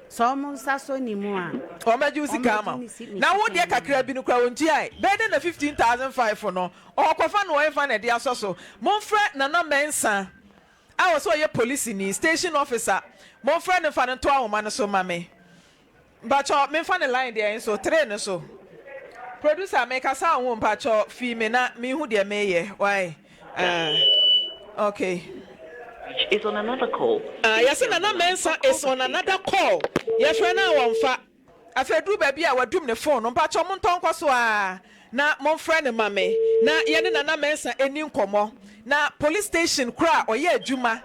sɛ wɔn nsa sɔ ne mu a. Wɔbɛgye wo sika ama wo. Na wo deɛ kakra bi no koraa wɔntuae. Bɛyɛ dɛn na 15,500 no ɔrekɔfa no ɔhefa na ɛde asɔ so? Momfrɛ Nana Mensah a ɔsɛ ɔyɛ polisini, station officer, momfrɛ no mfa no nto ahoma no so ma me. Mpakyɛw menfa ne line deɛ nso tree no so producer mekasa wo ho mpakyɛw fii me na menhu deɛ meyɛ wai ah ok. Is on another call. Ah yɛse Nana Mensah is on another call yɛfrɛ no a wɔnfa afei aduru baabi a wadum ne phone no mpakyɛw montɔ nkɔ so aa na momfrɛ no ma me na yɛne Nana Mensah ɛni nkɔmmɔ na police station koraa ɔyɛ adwuma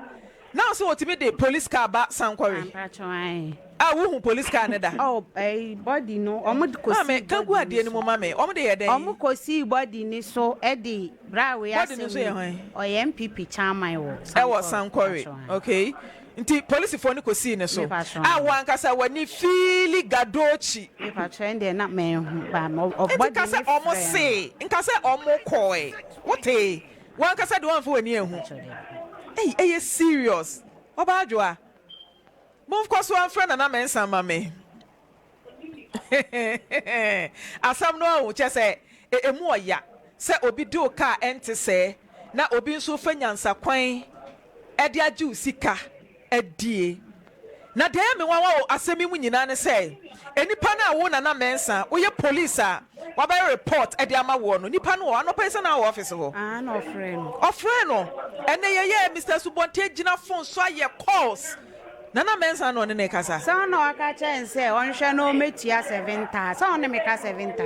Na ɔsɛ wɔtumi de police car ba Sankore. Mpakyɛw ae. A wo hu police car no da? Oh ɛyi body no ɔmo de kɔ sii Maame ka gu body adeɛ no no mu so. ma me ɔmo de yɛ dɛn? Ɔmo kɔ sii body no so ɛde bra wei Body no asɛm nso yɛ yi hwan? ɔyɛ NPP chairman wɔ Ɛwɔ Sankore Sankore mpakyɛw ae. okay nti polisifoɔ no kɔ sii ne so Me pakyɛw a ae. wo ankasa w'ani feeli Gadochi. Me pakyɛw ɛndeɛ na manhu ba ɔ Nti body ka no sɛ ɔmo frɛ no. see nka sɛ ɔmo kɔɔe wotee? Wankasa de wamfa w'ani anhu. Ei ɛyɛ serious. Ɔbaa Adwoa, monkɔ so amfrɛ Nana Mensah mma me. Asɛm no ahu kyerɛ sɛ ɛmu ɔya sɛ obi de wo kaa ɛnte sɛɛ na obi nso fa nyansakwan de agye wo sika. adie. Na deɛ ɛyɛ me nwanwa wɔ asɛm yi mu nyinaa ne sɛ, nnipa no a wo Nana Mensah, woyɛ police a wabɛyɛ report de ama woɔ no, nipa no wɔ hɔ, anɔpa yi sɛ na wɔ office hɔ? Aah na ɔfrɛɛ no. Ɔfrɛɛ no. Ɛnɛ yɛyɛɛ Mister Asubɔnten agyina phone so ayɛ calls. Nana Mensah na ɔne no rekasa. Sɛ ɔna waka kyerɛ no sɛ ɔnhwɛ na ɔmmɛtua 7000, sɛ ɔne me ka 7000, nti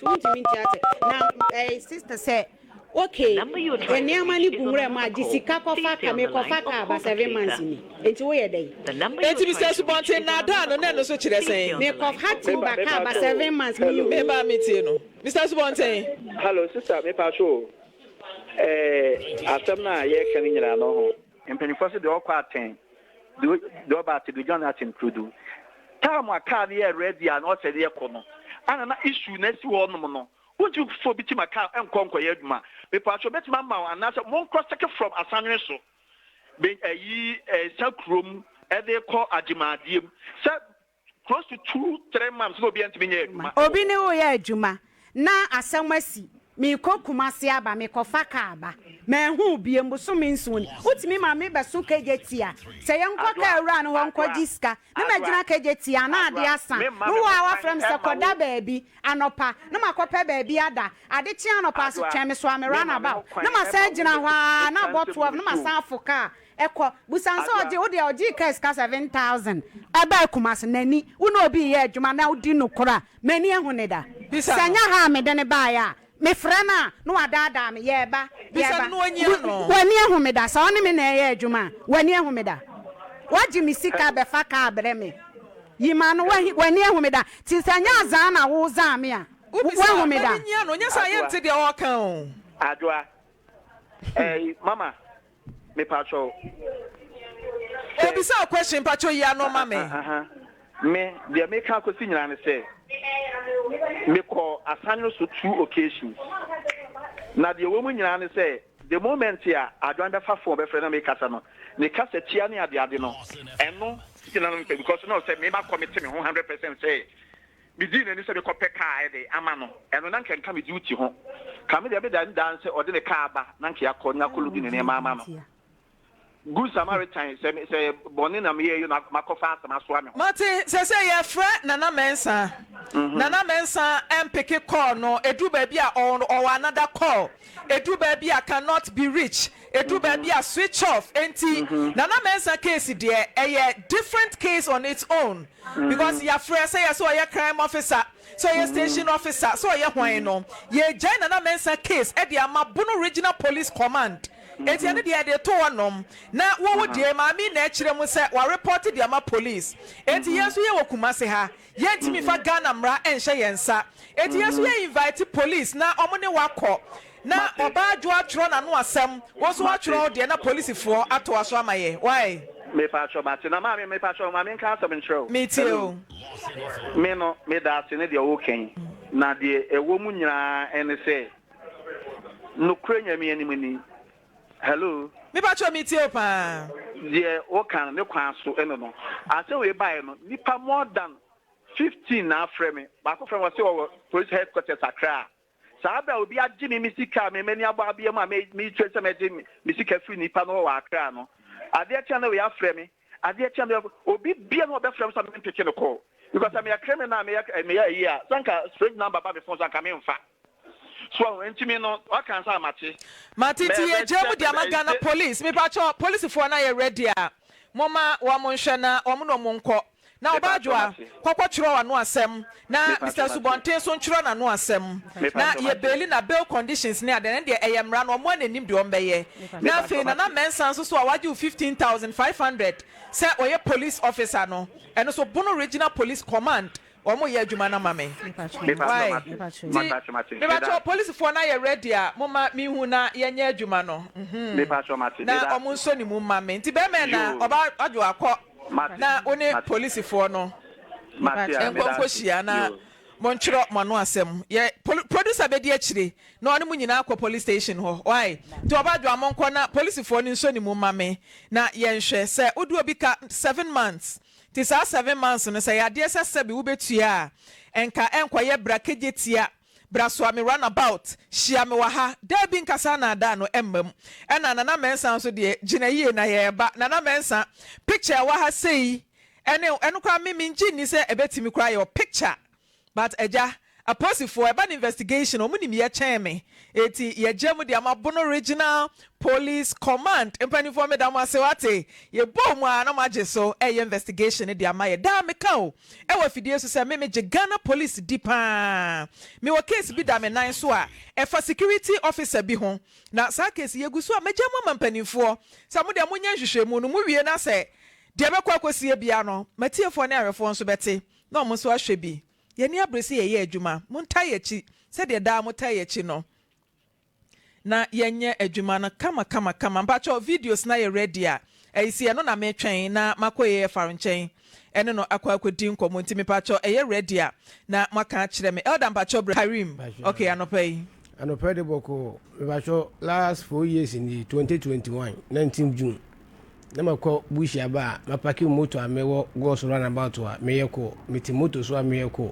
wontumi ntua sɛ, na ɛɛ sister sɛ Ok nneɛma no gu nwura mu a gye sika kɔfa ka mekɔfa car ba 7 months ni nti woyɛ dɛn. Enti Mister Asubɔnten nnaadaa no na ɛno nso kyerɛ sɛn? Mekɔfa timber car ba 7 months meyi Me ba metie no Mister Asubɔnten. Hello sister me pakyɛ o eh asɛm no a yɛreka no nyinaa no ho. Mpanyinfoɔ se deɛ ɔkɔ atɛn deɛ ɔba ate deɛ ogyina no atɛn kurodu. Time a car no yɛ ready a na ɔsɛ de yɛkɔ no ana na issue no asi hɔ nom no Wontumi mfa obi ti ma car nkɔ nkɔyɛ adwuma. Mepaatwɔ mɛtumi ama wo anaasɛ monkɔ sɛke from Asanwene so be ayi ɛsa kurom ɛde kɔ Agyemaadeɛ mu sɛ close to 2, 3 months na obiara ntumi nyɛ adwuma wɔ Obi hɔ. ne wo yɛ adwuma na asɛm asi, merekɔ Kumasi aba, mekɔfa kaa ba, manhu wo biom, bosome 7 ni, wotumi ma me bɛso Kejetia sɛ yɛnkɔ Adwoa, kaa wura no hɔ Adwoa, nkɔgye sika, na Adwoa, magyina Kejetia na ade Adwoa, asa, memma na me wo ho a kwan woafrɛ me sɛ mma kɔda wo. baabi anɔpa, na makɔpɛ baabi ada, ade kye anɔpa ase Adwoa, twɛn me soa me run memma me ho about, kwan na masan mma wo agyina hɔ mmɛdi ara na nka abɔ nsɛm 12 gu na me so masan o. afo kaa ɛkɔ. Busa no sɛ Adwoa. ɔgye, wo deɛ ɔgyee kaa sika 7000 ɛbaa Kumasi, n'ani, wo ne obi reyɛ adwuma na wodi nokorɛ a, m'ani ahu no da. Bisa Sɛ no. ɛnyɛ ha a mede no baeɛ a, mefrɛ no a, na wadaadaa me, yɛreba, Bisa yɛreba. no na ɔnyia no. W'ani ahu me da? Sɛ ɔne me na ɛreyɛ adwuma a, w'ani ahu me da? Wagye me sika bɛfa kaa brɛ me. Yi ma no, Hello. w'ani ahu me da? Nti sɛ ɛnyɛ azaa na wozaa me a, Wobisa woahu a, me ma da? no nyia no, nyɛ saa a Adwoa. yɛnte deɛ ɔreka o. Adwoa. Ɛyi, mama, mepakyɛw. Sɛ. Obisa wo question mpakyɛw yi ano ma me. Aha, me, deɛ meka akɔsi nyinaa ne sɛ, mekɔ Asanyo so two occasions. Na deɛ ɛwɔ mu nyinaa ne sɛ, the moment a Adwoa bɛfa phone bɛfrɛ na mekasa no, ne kasa tia ne adeade no, ɛno nyinaa no mepɛ because na ɔsɛ me makɔ mete me ho 100% sɛ medii n'ani sɛ mekɔpɛ kaa ɛde ama no. Ɛno na nka nka me duty ho. Ka me deɛ meda ne dan sɛ ɔde ne kaa ba na nka yɛakɔ na yɛakɔ load ne nneɛma ama no. Good Samaritan, sɛ me sɛ bɔne na meyɛ yi na makɔfa asɛm asoa me ho. Mate, sɛsɛ yɛfrɛ Nana Mensah, Nana Mensah ɛmpeke call no, ɛduru baabi a ɔwɔ another call, ɛduru baabi a cannot be reached, ɛduru baabi a switch off, enti Nana Mensah case deɛ ɛyɛ different case on its own, because yɛafrɛ sɛ yɛ sɛ ɔyɛ crime officer, sɛ ɔyɛ station officer, sɛ ɔyɛ hwan no, yɛgyae Nana Mensah case de ama Bono Regional Police Command. Enti ɛno deɛ yɛde to hɔ nom. Na wo wo deɛ maame yi na ɛkyerɛ mu sɛ wa report de ama police. Enti yɛn nso yɛwɔ Kumasi ha, yɛntumi nfa Ghana mmara nhyɛ yɛn nsa. Enti yɛn nso yɛ invite police na wɔn ne wo akɔ. Na ɔbaa adwo atwerɛ n'ano asɛm, wo nso woatwerɛ wo deɛ na polisifoɔ atoa so ama yɛ. Wai? Mepakyɛw mate. Na maame mepakyɛw ma menka asɛm nkyerɛ wo. Metie Hello. o. Me no meda ase ne deɛ woka yi. Na deɛ ɛwɔ mu nyinaa ɛne sɛ Nokorɛ Nyame anim ni. Hello. Me pakyɛw me tie wo paa. Deɛ woka no ne kwan so ɛno no. Asɛm wei baeɛ no nipa more than 15 na afrɛ me. Baako frɛ me ɔse ɔwɔ police headquarters Accra. Saa berɛ a obi agye me me sika a me m'ani abɔ abea mu a me meretua sɛ mɛgye me sika firi nipa no hɔ wɔ Accra no. Adeɛ kye a na wei afrɛ me. Adeɛ kye a na obi bia na ɔbɛfrɛ me sɛ mempeke no call. Because sɛ meyɛ criminal a meyɛ meyɛ ayi a sɛ nka strange number ba me phone so anka memfa. So wahu? Nti me no, waka ansa a mate. Mate nti Mɛ yɛ gyaa mu de ama register Ghana police mepakyɛw polisifoɔ no ayɛ ready a momma wɔn nhwɛ na wɔn ne wɔn nkɔ na Mepakyɛw ɔbaa dwoa mate. kɔkɔ kyerɛw ano asɛm na Mister Mepakyɛw mate. Asubɔnten nso ntwerɛ n'ano asɛm na Mepakyɛw yɛ mate. baili na bail conditions ne ade ɛno deɛ ɛyɛ mmara no wɔn a na nim deɛ wɔn bɛyɛ na Mepakyɛw afei Nana mate. Mensah nso so a wagye wo 15,500 sɛ ɔyɛ police officer no ɛno nso Bono Regional Police Command Wɔn yɛ adwuma no ama me. Wai nti mepakyɛw polisifoɔ no ayɛ ready a momma menhu na yɛnyɛ adwuma no mhm na wɔn nsɔ ne mu mma me nti bɛrima ɛna ɔba adwo akɔ na wo ne polisifoɔ no nkɔ nkɔ hyia na montwerɛ mo ano asɛm yɛ producer bɛdi akyire na ɔne mo nyinaa akɔ police station hɔ wai nti ɔba adwo a monkɔ na polisifoɔ no nsɔ ne mu mma me na yɛnhwɛ sɛ wode obi ka 7 months. Nti saa 7 months no sɛ ɛyɛ adeɛ sɛ sɛbe wobɛtua a, nka ɛnkɔyɛ bra kegyetia, bra soa me run about, hyia me wɔ ha, daabi nka saa naadaa no ɛmma mu. Ɛna Nana Mensah nso deɛ gyina yie na yɛreba. Nana Mensah, picture a ɛwɔ ha sei ɛne ɛno koraa me mengye nni sɛ ɛbɛtumi koraa ayɛ wɔ picture. But agya, aposifoɔ ɛba no investigation a ɔmo nim yɛ kyɛn me, eti yɛgya mu de ama Bono Regional Police Command mpaninfoɔ meda mo ase wate, yɛbɔɔ mu aa na mo agye so ɛyɛ investigation no de ama yɛ, daa meka o ɛwɔ afidie so sɛ me megye Ghana Police di paa, mewɔ case bi da me nan so a ɛfa security officer bi ho, na saa case yi yɛgu so a magya mu ama mpaninfoɔ sɛ mo deɛ monyɛ nhwehwɛmu no, mo wie na sɛ deɛ ɛbɛkɔ akɔsie biara no matiefoɔ ne ahwɛfoɔ nso bɛte. Na wɔn nso ahwɛ bi. Yɛn ani abere sɛ yɛyɛ adwuma. Montaa yɛn akyi sɛdeɛ daa motaa yɛn akyi no, na yɛnyɛ adwuma no kama kama kama. Mpakyɛw videos no ayɛ ready a, ɛyi si ɛno na metwɛn na makɔ AFR nkyɛn ɛne no akɔ akɔdi nkɔmmɔ nti mepakyɛw ɛyɛ ready a na moaka akyerɛ me. Elder mpakyɛw brɛ Kareem. Okay, anɔpa yi. Anɔpa de bɔkɔɔ, mepakyɛw last 4 years nie, 2021, 19 June. Na makɔ bush aba a, mapake moto a mewɔ Goaso runabout a meyɛ kɔ. Mete moto so a meyɛ kɔ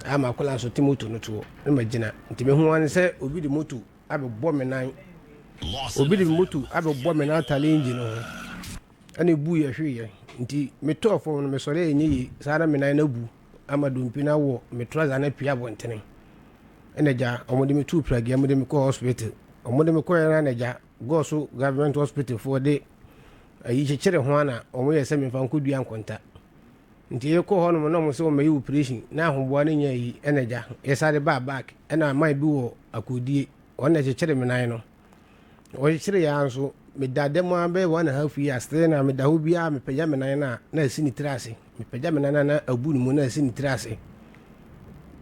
a m'akwadaa nso te moto no toɔ na magyina. Nti mehu ara ne sɛ obi de moto abɛbɔ me nan. Obi de moto abɛbɔ me nan atale engine no ho ɛna ebu yɛ hweeɛ. Nti metɔɔ fam no mesɔre a ɛnyɛ yie saa na me nan no abu ama dompe no awɔ me trouser no apue abɔntene. Ɛna gya wɔde me tuu pragea mu de me kɔɔ hospital. Wɔde me kɔeɛ no na gya Goaso Government Hospital foɔ de ayi kyekyere ho a na wɔn yɛ sɛ memfa nkɔdua nkonta. Nti yɛkɔ hɔ nom na wɔn sɛ wɔn mɛyɛ operation na ahoboa no nyɛ ayi ɛna gya yɛsare baa back ɛna man bi wɔ akodie wɔn na kyekyere me nan no. Wɔkyekyere yɛ ara nso meda dɛm ara bɛyɛ 1.5 years still na meda hɔ biara mepagya me nan no a na asi ne tiri ase mepagya me nan no a na abu ne mu na asi ne tiri ase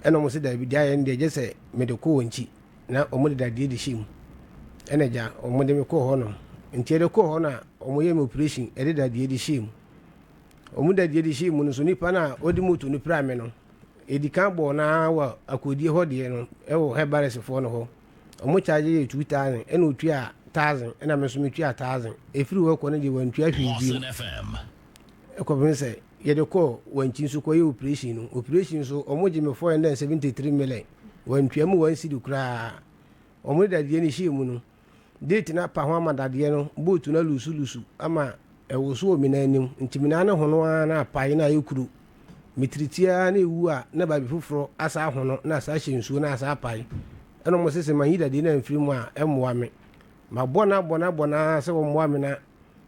ɛna wɔn sɛ daabi deɛ ayɛ no deɛ gye sɛ mede kɔ wɔn akyi. Na wɔde dadeɛ de hyɛ mu ɛna gya wɔde me kɔɔ hɔnom nti yɛde kɔɔ hɔ no a wɔyɛ me operation ɛde dadeɛ de hyɛ mu wɔn dadeɛ de hyɛ mu no so nipa no a ɔde moto no pira me no yɛdi kan bɔɔ no ara wɔ akodie hɔ deɛ no ɛwɔ hɛbaresfoɔ no hɔ wɔn charge yɛ 2,000 ɛna otua 1,000 ɛna me nso metua 1,000 ɛfiri hɔ kɔ no deɛ wantua hwee bio ɛkɔpem sɛ yɛde kɔɔ wankyi nso kɔyɛ operation no operation nso wɔn gye me 473 million. Wantua mu 1 cedi koraa. Wɔde dadeɛ no hyɛɛ mu no, Date no apa ho ama dadeɛ no, boat no alusulusu ama ɛwoso wɔ me nan anim. Nti me nan no hono ara na apae na ayɛ kuru. Metiriti ara na ɛwu a na baabi foforɔ asa ahono na asa ahyɛ nsuo na asa apae. Ɛna wɔn se sɛ manyi dadeɛ no amfiri mu a ɛmmoa me. Mabɔ no abɔ no abɔ no ara sɛ wɔmmoa me na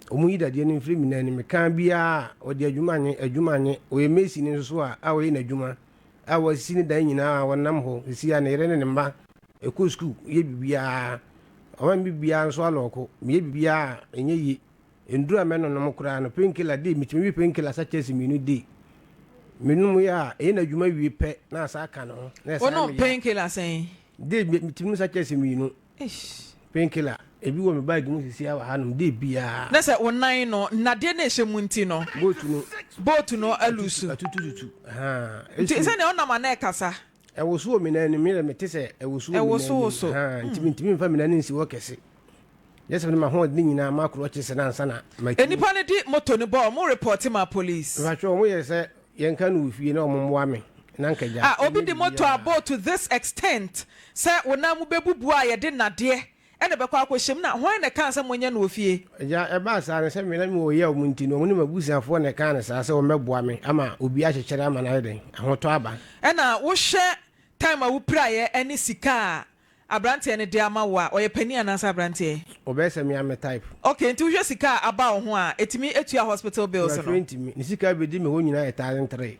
wɔnyi dadeɛ no mfiri me nan anim. Meka biara a ɔde adwuma nye, adwuma nye. Ɔyɛ masoni nso so a a ɔyɛ n'adwuma a wasisi ne dan nyinaa a ɔnam hɔ sisi a ne yere ne ne mma ɛkɔ sukuu yɛ biribiara. Ɔma me biribiara nso alɔɔko. Meyɛ biribiara a ɛnyɛ yie. Nnuru a mɛnonom koraa no, painkiller de, metumi we painkiller sachets mmienu de. Menom yɛ a, ɛyɛ n'adwuma wie pɛ na asa aka ne ho. Na ɛsan Wonom me ya. painkiller sɛn? De, metumi nom sachets mmienu. Eish. Painkiller, ebi wɔ me bag mu sisi a wɔ hanom, de biara. Na sɛ wo nan no, nnadeɛ no a ɛhyɛ mu nti no. Boat no. Boat no alusu. Atutututu, ahaa. Nti sɛdeɛ wonam a na ɛkasa. Ɛwoso wɔ me nan anim, me deɛ mete sɛ ɛwoso wɔ me nan anim. Ɛwosowoso. Ahaa, nti mentumi mfa me nan nsi hɔ kɛse. Gye sɛ mede m'ahoɔden nyinaa ma akorɔkye sɛ na ansa na matumi. Nnipa no de moto no bɔɔ ɔmo repɔte maa police. Mpakyɛw ɔmo yɛ sɛ yɛnka no wɔ fie na ɔmo mmoa me na nka gya. Ah obi de moto abɔ to this extent sɛ wo nan mu bɛbubu a yɛde nnadeɛ na ɛbɛkɔ akɔhyɛ mu na hwan na ɛkaa sɛ monyɛ no wɔ fie? Agya, ɛbaa saa no sɛ me na mewɔ yaw mu nti no ɔmo ne m'abusuafoɔ na ɛkaa no saa sɛ wɔmmɛboa me ama obi akyekyere ama no ayɛ dɛn ahotɔ aba. Ɛna wohwɛ time a wopiraeɛ ne sika a Abranteɛ no de ama wo a, ɔyɛ panin anaasɛ abranteɛ? Ɔbɛyɛ sɛ me ara me type. Okay, nti wohwɛ sika a aba wo ho a, ɛtumi tua hospital bills no? Mpakyɛw ɛntumi. Ne sika a ɛbɛdi me hɔ nyinaa yɛ 1003.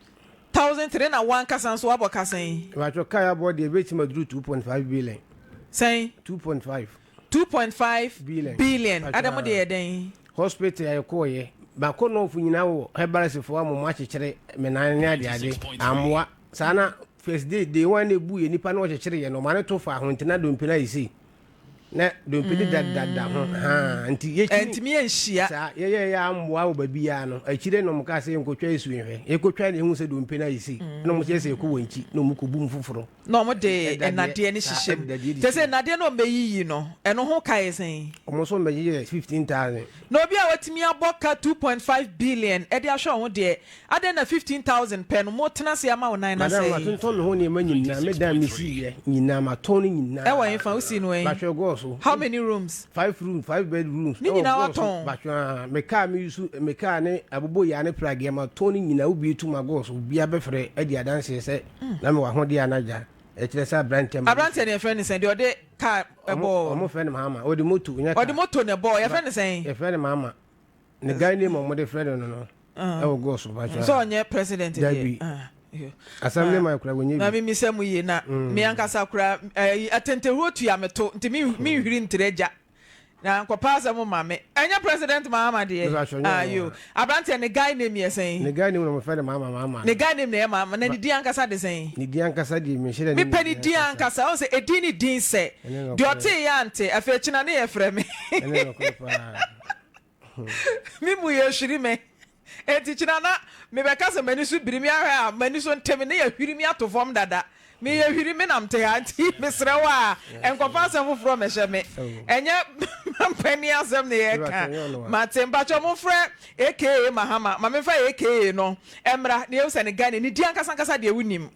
1003 na wo ankasa nso woabɔ ka sɛn? Mpakyɛw car a yɛabɔ deɛ ɛbɛtumi aduru 2.5 billion. Sɛn? 2.5. 2.5 Billion. billion. Mpakyɛw Adɛn mode yɛ dɛn? Hospital a yɛkɔɔyɛ, makɔ North nyinaa wɔ herbalist foɔ ama wɔakyekyere me nan ne adeade, ammoa. Saa na first day, day one na ebu yɛ nipa na ɔkyekyere yɛ no, ɔma ne to fa ho nti na dompe no ayɛ sei. Na dompe no dadada ho haa nti yɛkyini. Ɛntumi anhyia. Saa yɛyɛ yɛ amboa wɔ baabi ya no, akyire na ɔmo kaa sɛ yɛnkɔtwa esu nhwɛ. Yɛkɔtwa na ehu sɛ dompe no ayɛ sei. Na ɔmo sɛ yɛsɛ yɛkɔ wɔn akyi na ɔmo kɔbu mu foforɔ. Na ɔmo de nnadeɛ no hyehyɛ mu. Kyerɛ sɛ nnadeɛ no a ɔmo bɛyiyi no, ɛno ho ka yɛ sɛn? Ɔmo nso ɔmo bɛgye yɛ 15,000. Na obi a watumi abɔ ka 2.5 billion de ahwɛ wo ho deɛ, Adɛn na 15,000 pɛ no motena ase ama wo nan no Madam, asɛe? matontɔn me ho nneɛma nyinaa, me dan a mesiiɛ nyinaa, matɔn ne nyinaa. Ɛwɔ hefa? Wosii no wɛn? Bahwɛ gɔɔ so. How many rooms? Five rooms, five bedrooms. Ne ɛwɔ nyinaa gɔɔ so. watɔn? Bahwɛ aa, me car me use, me car ne aboboyaa ne prageɛ, matɔn ne nyinaa, wobie tum agɔɔ so, obiara bɛfrɛ adi adanseɛ sɛ na mewɔ ahodeɛ a na agya, ɛkyerɛ sɛ aberanteɛ ma Aberanteɛ no yɛfrɛ no sɛn? Deɛ ɔde car Ɔmo, bɔɔ ɔmo frɛ no Mahama, ɔde moto, nyɛ car. Ɔde moto na ɛbɔɔ, yɛfrɛ no sɛn? Yɛfrɛ no Mahama. Ne guy name a wɔde frɛ no no no ɛwɔ gɔɔ so ba sɛ ɔnyɛ president deɛ Dabi. Asɛm ne man kura wɔnyɛ bi. Na mimisa mu yie na me ankasa kura ɛyi atɛntɛhuro tua me to nti me menhwiri ntere agya na nkɔpa asɛm ma me ɛnyɛ president Mahama deɛ ayo aberanteɛ ne guy name yɛ sɛn? Ne guy name na wɔfrɛ no Mahama Mahama. Ne guy name na ɛyɛ Mahama na ne din ankasa de sɛn? Ne din ankasa deɛ menhyɛ da nim Mepɛ ne din ankasa ɔn sɛ edin ne din sɛ deɛ ɔtee yɛ ante afei kyena ne yɛ frɛ me. Ɛne nokorɛ paa. Me mu yɛ hwiri me. Enti kyena na mebɛka sɛ m'ani so biri me ahwɛ a m'ani so nte me ne yɛahwiri me ato fam dada. Meyɛ hwiri me na mte ha nti mesrɛ wo a nkɔfa asɛm foforɔ mmɛhyɛ me. Ɛnyɛ mampanin asɛm na yɛreka. Mate. Mpakyɛw momfrɛ aka Mahama ma memfa aka no mmra na yɛhu sɛ ne Ghana ne din ankasa ankasa deɛ wonim.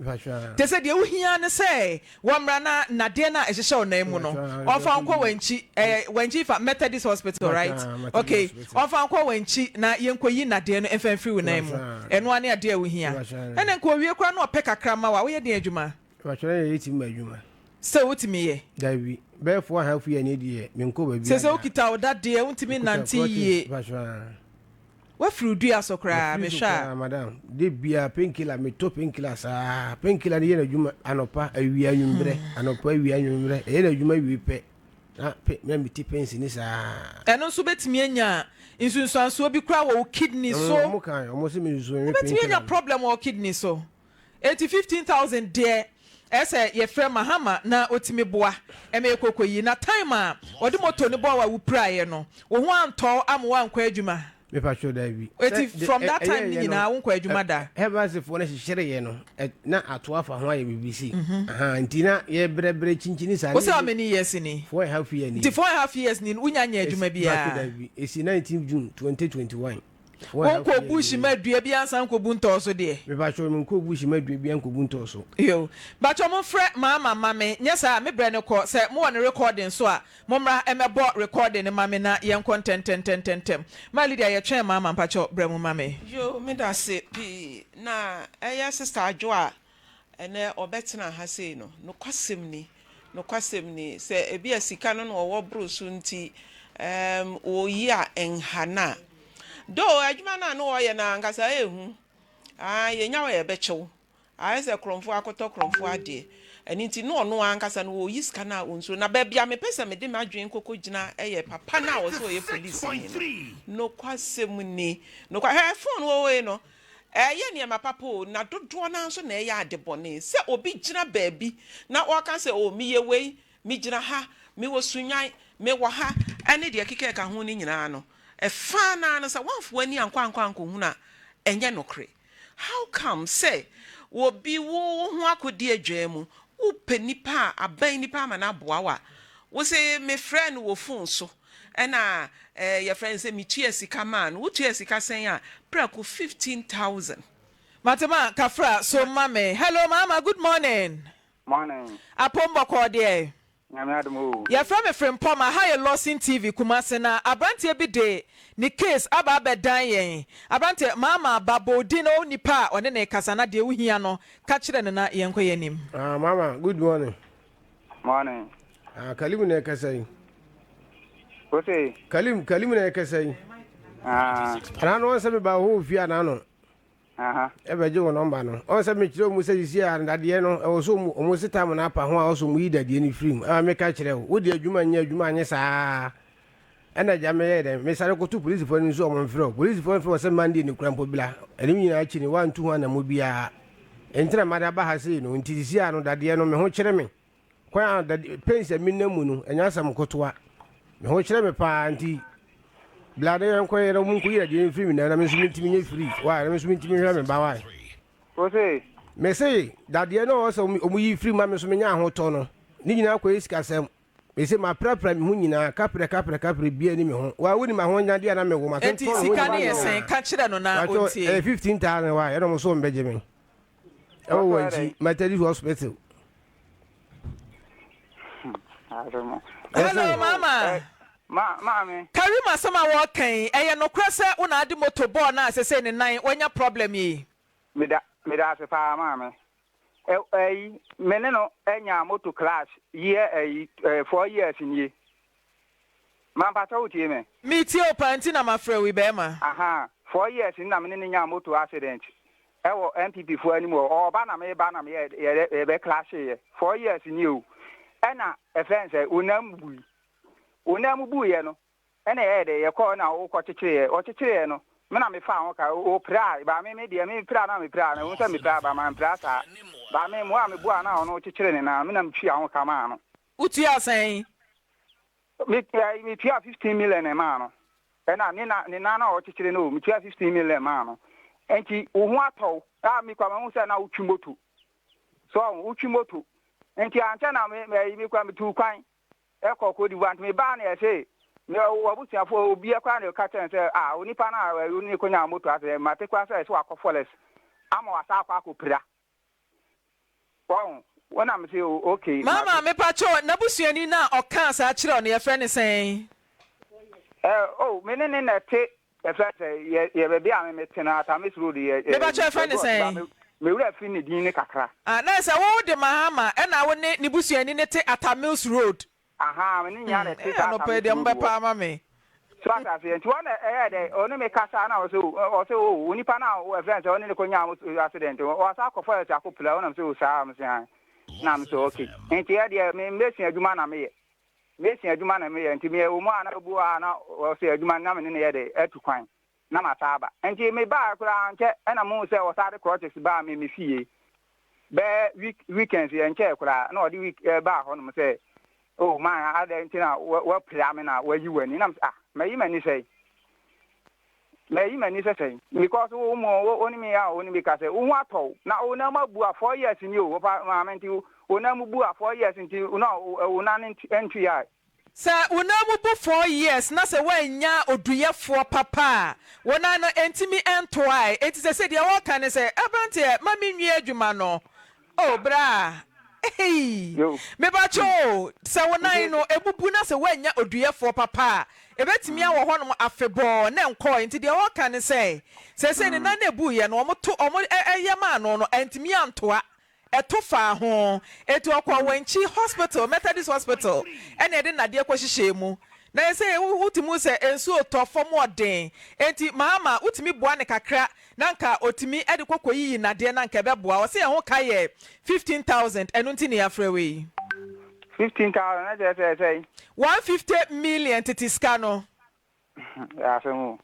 Te sɛ deɛ wohia ne sɛ Wɔmmra na nnadeɛ no a ɛhyehyɛ wo nan mu no, wɔmfa wo nkɔ Wankyi, ɛyɛ Wankyi fa Methodist Hospital right? Okay, wɔmfa wo nkɔ Wankyi na yɛnkɔyi nnadeɛ no mfa mfiri wo nan mu. Ɛno ara ne adeɛ a wohia. Ɛna nka owie koraa na ɔpɛ kakra ma wo a, woyɛ deɛn adwuma? Mepakyɛ na yɛtumi ma adwuma. Sɛ wotumi yɛ? Dabi, bɛyɛ 4½ year ni deɛ menkɔ baabiara Sɛ sɛ da. wokita wo dadeɛ, wontumi Mekuta nnante crutches, yie. mepakyɛ aa. Wafiri wo dua so koraa, Mafiri so mehwɛ a. koraa madam. Da biara painkiller, metɔ painkiller saa. Painkiller no yɛ n'adwuma anɔpa, awia, anwummerɛ. Anɔpa, awia, anwummerɛ. Ɛyɛ n'adwuma wie pɛ na pe na meti pains no saa. Ɛno nso bɛtumi anya nsunsuansoɔ bi koraa wɔ wo kidney so. Wɔn kan, wɔn se me nsuo nwe Wobɛtumi painkiller anya no. problem wɔ wo kidney so. Enti 15,000 deɛ ɛyɛ sɛ yɛfrɛ Mahama na ɔtumi boa ma yɛkɔ kɔyi. Na time a ɔde motor no bɔɔ wo a wopiraeɛ no, wo ho antɔ wo amma woankɔ adwuma? Mepakyɛw daabi. Enti Sɛ de from that time ɛyɛɛyɛ no no nyinaa wonkɔ adwuma da? Herbalist foɔ no hyehyereeɛ no na ato afa ho ayɛ biribi sei. Ahaa nti na yɛbrɛbrɛ kyinkyini saa Wo sɛ how many years ni? 4½ year ni. Nti 4½ years ni no wonya nyɛɛ adwuma Mepakyɛw biara? daabi. Ɛsi 19 June 2021. Wonkɔ bush ma dua bi ansa nkɔbu ntɔɔ so deɛ? Mepakyɛw menkɔ bush ma dua bi ankɔbu ntɔɔ so. Yoo. Mpakyɛw monfrɛ Maama mma me, nyɛ saa a me brɛ no kɔ. Sɛ mowɔ ne recording nso a, mommra mmɛbɔ recording no ma me na yɛnkɔ ntɛntɛntɛntɛntɛm. Ma Lydia yɛtwɛn Maama mpakyɛw brɛ mu ma me. Yoo medase pii na ɛyɛ sister Adwoa a ɛnɛ ɔbɛtena ha sei no nokwasɛm ni nokwasɛm ni sɛ ebia sika no na ɔwɔ boro so nti ɛɛm ɔyi a ɛnha no a though adwuma no a na ɔyɛ no ankasa ɛyɛ hu aa yɛnya wo a yɛbɛkyɛ wo Ayɛ sɛ korɔmfoɔ akɔtɔ korɔmfoɔ adeɛ. Ɛno nti na ɔno ankasa no ɔreyi sika no a ɔnsuro. Na baabi a mepɛ sɛ mede m'adwene kɔkɔgyina yɛ papa no a ɔsɛ ɔyɛ polisini no. Nokwasɛm ni, nokwa, hwɛ phone wɔ hɔ yi no, ɛyɛ nneɛma papa o, na dodoɔ no ara nso na ɛyɛ ade bɔne. Sɛ obi gyina baabi na ɔka sɛ oh meyɛ wei, megyina ha, mewɔ Sunnwan, mewɔ ha, ɛne deɛ ɛkeka ɛka ho no nyinaa no, ɛfa no ara no sɛ woamfa w'ani ankɔ ankɔ ankɔhunu a, ɛnyɛ nokorɛ. How come sɛ obi wo wo ho akɔdi adwaa mu, wo pɛ nipa a aban nipa ama no aboa wo a, wo se me frɛɛ no wɔ phone so ɛna eh, yɛfrɛ no sɛ me tua sika maa no, wo tua sika sɛn a, prɛko 15,000. Mate ma kafra so ma me. Hello maama good morning. Morning. Apom bɔkɔɔ deɛ. Nyame adom oo. Yɛfrɛ me Frimpong aha yɛ Lawson TV Kumasi na abranteɛ bi de ne case aba abɛdan yɛn. Abranteɛ, maama aba, bɔ wo din na wo nipa a ɔne no rekasa na deɛ wo hia no ka kyerɛ no na yɛnkɔ yɛn anim. Ah mama good morning. Morning. Ah Kalim na ɛkasa yi. Wo se? Kalim Kalim na ɛkasa yi. Ah. Anaa no wɔn sɛ me ba hɔ ofie anaa no. Ɛbɛgye wo nɔmba no. Ɔn sɛ mekyerɛ ɔmu sɛ sisi a dadeɛ no ɛwɔ sɛ ɔmu ɔmu se tam no apa ho a ɔsɛ ɔmu yi dadeɛ no firi mu. Ɛma meka kyerɛ wo, wo deɛ adwuma nyɛ adwuma anyɛ saa. Ɛna gya meyɛɛ dɛn? Mesane kɔto polisifoɔ no nso ɔmo mfrɛ wo. Polisifoɔ mfrɛ wo sɛ Monday no kura mpo bla. Ɛno nyinaa akyi no woantu ho anamɔ biara. Ɛnti na made aba ha sei no. Nti sisi a no dadeɛ no me ho kyere me. Kwan a dade pains a menam mu no, ɛnyɛ asɛm ketewa. Me ho kyerɛ me paa nti, bla na yɛnkɔ yɛ na wɔn nkɔyi adeɛ mfiri me nan na me nso mentumi nyɛ free. Why? Na me nso mentumi nhwɛ me ba why? Wo se? Me se dadeɛ no a ɔwɔ sɛ wɔn yi firi ma me nso menya ahotɔ no, ne nyinaa kɔyɛ sikasɛm. Me se maprapra me ho nyinaa, kaprɛ kaprɛ kaprɛ biara ni me ho. Wa wonim ahonyadeɛ a na mewɔ, matotɔ me Enti ho sika no yɛ nyinaa. sɛn? Ka kyerɛ no na Watɔ ɔntie. ɛyɛ 15,000 why? Ɛna wɔn nso wɔn bɛgye me. Ɛwɔ wɔn akyi Methodist Hospital. Hello mama. Ma maame. Karim asɛm a wɔreka yi ɛyɛ nokorɛ sɛ wo na ade moto bɔɔ no a sesei ne nan wanya problem yi? Meda meda ase paa maame. Ɛ ɛyi me ne no anya moto clash year ɛyi ɛ four years nie. Mampakyɛ wo tie me? Me tie wo paa nti na mafrɛ wo yi bɛɛma. Ahaa four years ni na me ne no nyaa moto accident ɛwɔ NPP foɔ anim hɔ ɔɔba na meba na meyɛ yɛbɛ yɛbɛ clashe yɛ four years ni o ɛna ɛfɛn sɛ wo nan mu bui wo nan mu buiɛ no ɛna yɛyɛ dɛ yɛkɔɔ na wokɔ kyekyereɛ ɔkyekyereɛ no me na mefaa ho ka ɔpiraa ba me me deɛ me pira na me pira na ɛhu sɛ me pira ba ma mpira saa ba me mmoa a meboa na ɔno kyekyere ne nan me na metua ho ka maa no. Wotuaa sɛn? Me eh, metua 15 million maa no. Ɛna ne na ne nan na ɔkyekyere no o, metua 15 million maa no. Nti wo ho atɔ wo. A me kwa mahu sɛ na wotwi moto. So wotwi moto. Nti ankyɛ na me me me kwa metu kwan ɛkɔ Cote d'Ivoire. Nti mebaa na yɛse me w'abusuafo obi koraa na ɛka kyerɛ sɛ ah onipa no a wo ne kɔnya moto ase mate koraa sɛ ɛsɛ wakɔ forest ama wasa akɔ akɔpira. Wahu? Wo na mese o okay. Mama, mate. mepakyɛw, n'abusuani no a ɔkaa saa kyerɛɛ wo no, yɛfrɛ no sɛn? Eh, oh, me ne ne na ɛte, yɛfrɛ no sɛ, yɛ, yɛ baabi a me mete no, Atamis Road, yɛ, eh, Mepakyɛw, yɛfrɛ no baabi a ɔte ba, sɛn? me, me werɛ afi ne din no kakra. Ah, na ɛsɛ wo de Mahama, ɛna wo ne ne busuani no te Atta Mills Road. Ahaa, me ne nyinaa na Hmm, ɛte eh, saa anɔpa yi Atamis deɛ Road mobɛpa hɔ. ama me. So ate aseɛ? Nti wɔn na ɛyɛɛ dɛ, ɔne me kasa na ɔsɛ o, ɔsɛ o, onipa no a ɛfrɛ no sɛ ɔne ne kɔnyaa mo accident no, ɔsan akɔ forest akɔpira, ɔnam sɛ o saa, mese ae. Na mese okay. Nti ɛdeɛ me mason adwuma na meyɛ. Mason adwuma na meyɛ, nti meyɛ wɔ mu a na obi wɔ hɔ a na ɔsɛ adwuma no na me ne no yɛ dɛ atu kwan na masan aba. Nti mebaa koraa ankyɛ ɛna muhu sɛ ɔsan de crutches baa me me fie. Bɛyɛ week weekends ɛnkyɛɛ koraa na ɔde week baa hɔnom sɛ oh man adɛn nti na wapira me na wayi w'ani na ah mayi m'ani sɛn mayi m'ani sɛ sɛn because wo mu wo ne me a wo ne me ka sɛ wo ho atɔ wo na wo nan mu abu a four years ni o wɔfa maame nti wo nan mu bu a four years nti na wo nan ntwi a. Sɛ wo nan mu bu 4 years na sɛ woannya oduyɛfoɔ papa a, wo nan no ɛntumi ntoae. Enti sɛsei deɛ wɔreka ne sɛ, Aberanteɛ, ma menwie adwuma no. Oh, bra. Ei! Yo. Mepakyɛ o, sɛ wo nan no ɛbubu na sɛ woannya oduyɛfoɔ papa a, ɛbɛtumi awɔ hɔnom afebɔɔ na ɛnkɔɔe. Nti deɛ wɔreka ne sɛ, sɛsei ne nan no ɛbuiɛ no, wɔto, wɔn yɛ maa no no, antumi antoa. Ɛto faa ho. Enti ɔkɔɔ Wenchi Hospital, Methodist Hospital, ɛna ɛde nnadeɛ kɔhyehyɛɛ mu. Na ɛsɛ wotumi hu sɛ nsuo retɔ, fam ɔden. Enti Mahama, wotumi boa no kakra na anka ɔtumi de kɔ kɔyiyi nnadeɛ no anka ɛbɛboa. Ɔse ɛho ka yɛ 15,000, ɛno nti na yɛafrɛ wo yi. 15,000 na kyerɛ sɛ sɛn? 150 million tete sika no. Ɛyɛ asɛm o.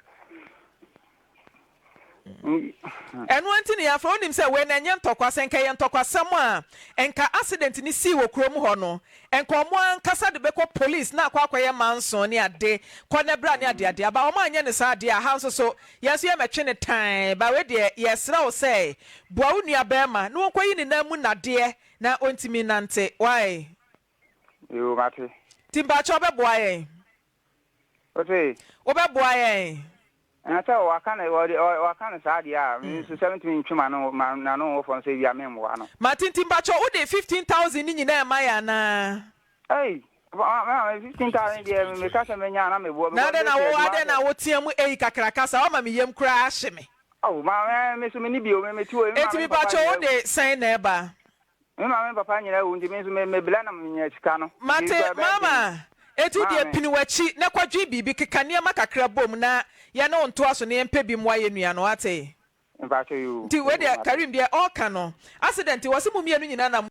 Ɛno nti na yɛafrɛ. Wonim sɛ wei no ɛnyɛ ntɔkwa. Sɛ nka ɛyɛ ntɔkwasɛm a, nka accident no sii wɔ kurom hɔ no, nka wɔn ankasa de bɛkɔ police na akɔ akɔyɛ manso ne ade, kɔ na bra ne adeade. Aba wɔn anyɛ no saa deɛ a, ha nso so, yɛn nso yɛmmɛtwe no tann. But wei deɛ, yɛsrɛ wo sɛ, boa wo nua barima na ɔnkɔyi ne nan mu nnadeɛ na ɔntumi nnante. Wai? Yoo, mate. Nti mpakyɛ wobɛboa yɛn? Wote? Wobɛboa yɛn? Na sɛ wɔaka no wɔde wɔaka no saa deɛ a, me nso sɛ mentumi ntwe m'ano m'ano wɔ fam sɛ ebia memmoa no. Mate nti mpakyɛ wode 15,000 no nyinaa rema yɛn anaa? Ei! Ma me 15,000 deɛ meka sɛ mɛnya a na meboa Na because adɛn na mete wo adwuma adɛn sɛ. na wotea mu ei kakraka saa woama me yam koraa ahye me. Oh, ma me nso menni bio me mete hɔ yi me Enti maame ne papa mepakyɛ nyinaa awu. wode sɛn na ɛba? Me maame ne papa nyinaa awu nti me nso me mebrɛ na menya sika no. Nti Mate, ɛbɛyɛ den. Mama, enti wo deɛ Maame. pini w'akyi na kɔdwen biribi, keka nneɛma kakra bom na yɛne wo ntoa so na yɛmpɛ bi mmoa yɛn nua no, woate? Mpakyɛ yoo, Nti wei yoo deɛ mate. Karim deɛ ɔreka no, accident, wɔse mo mmienu nyinaa na.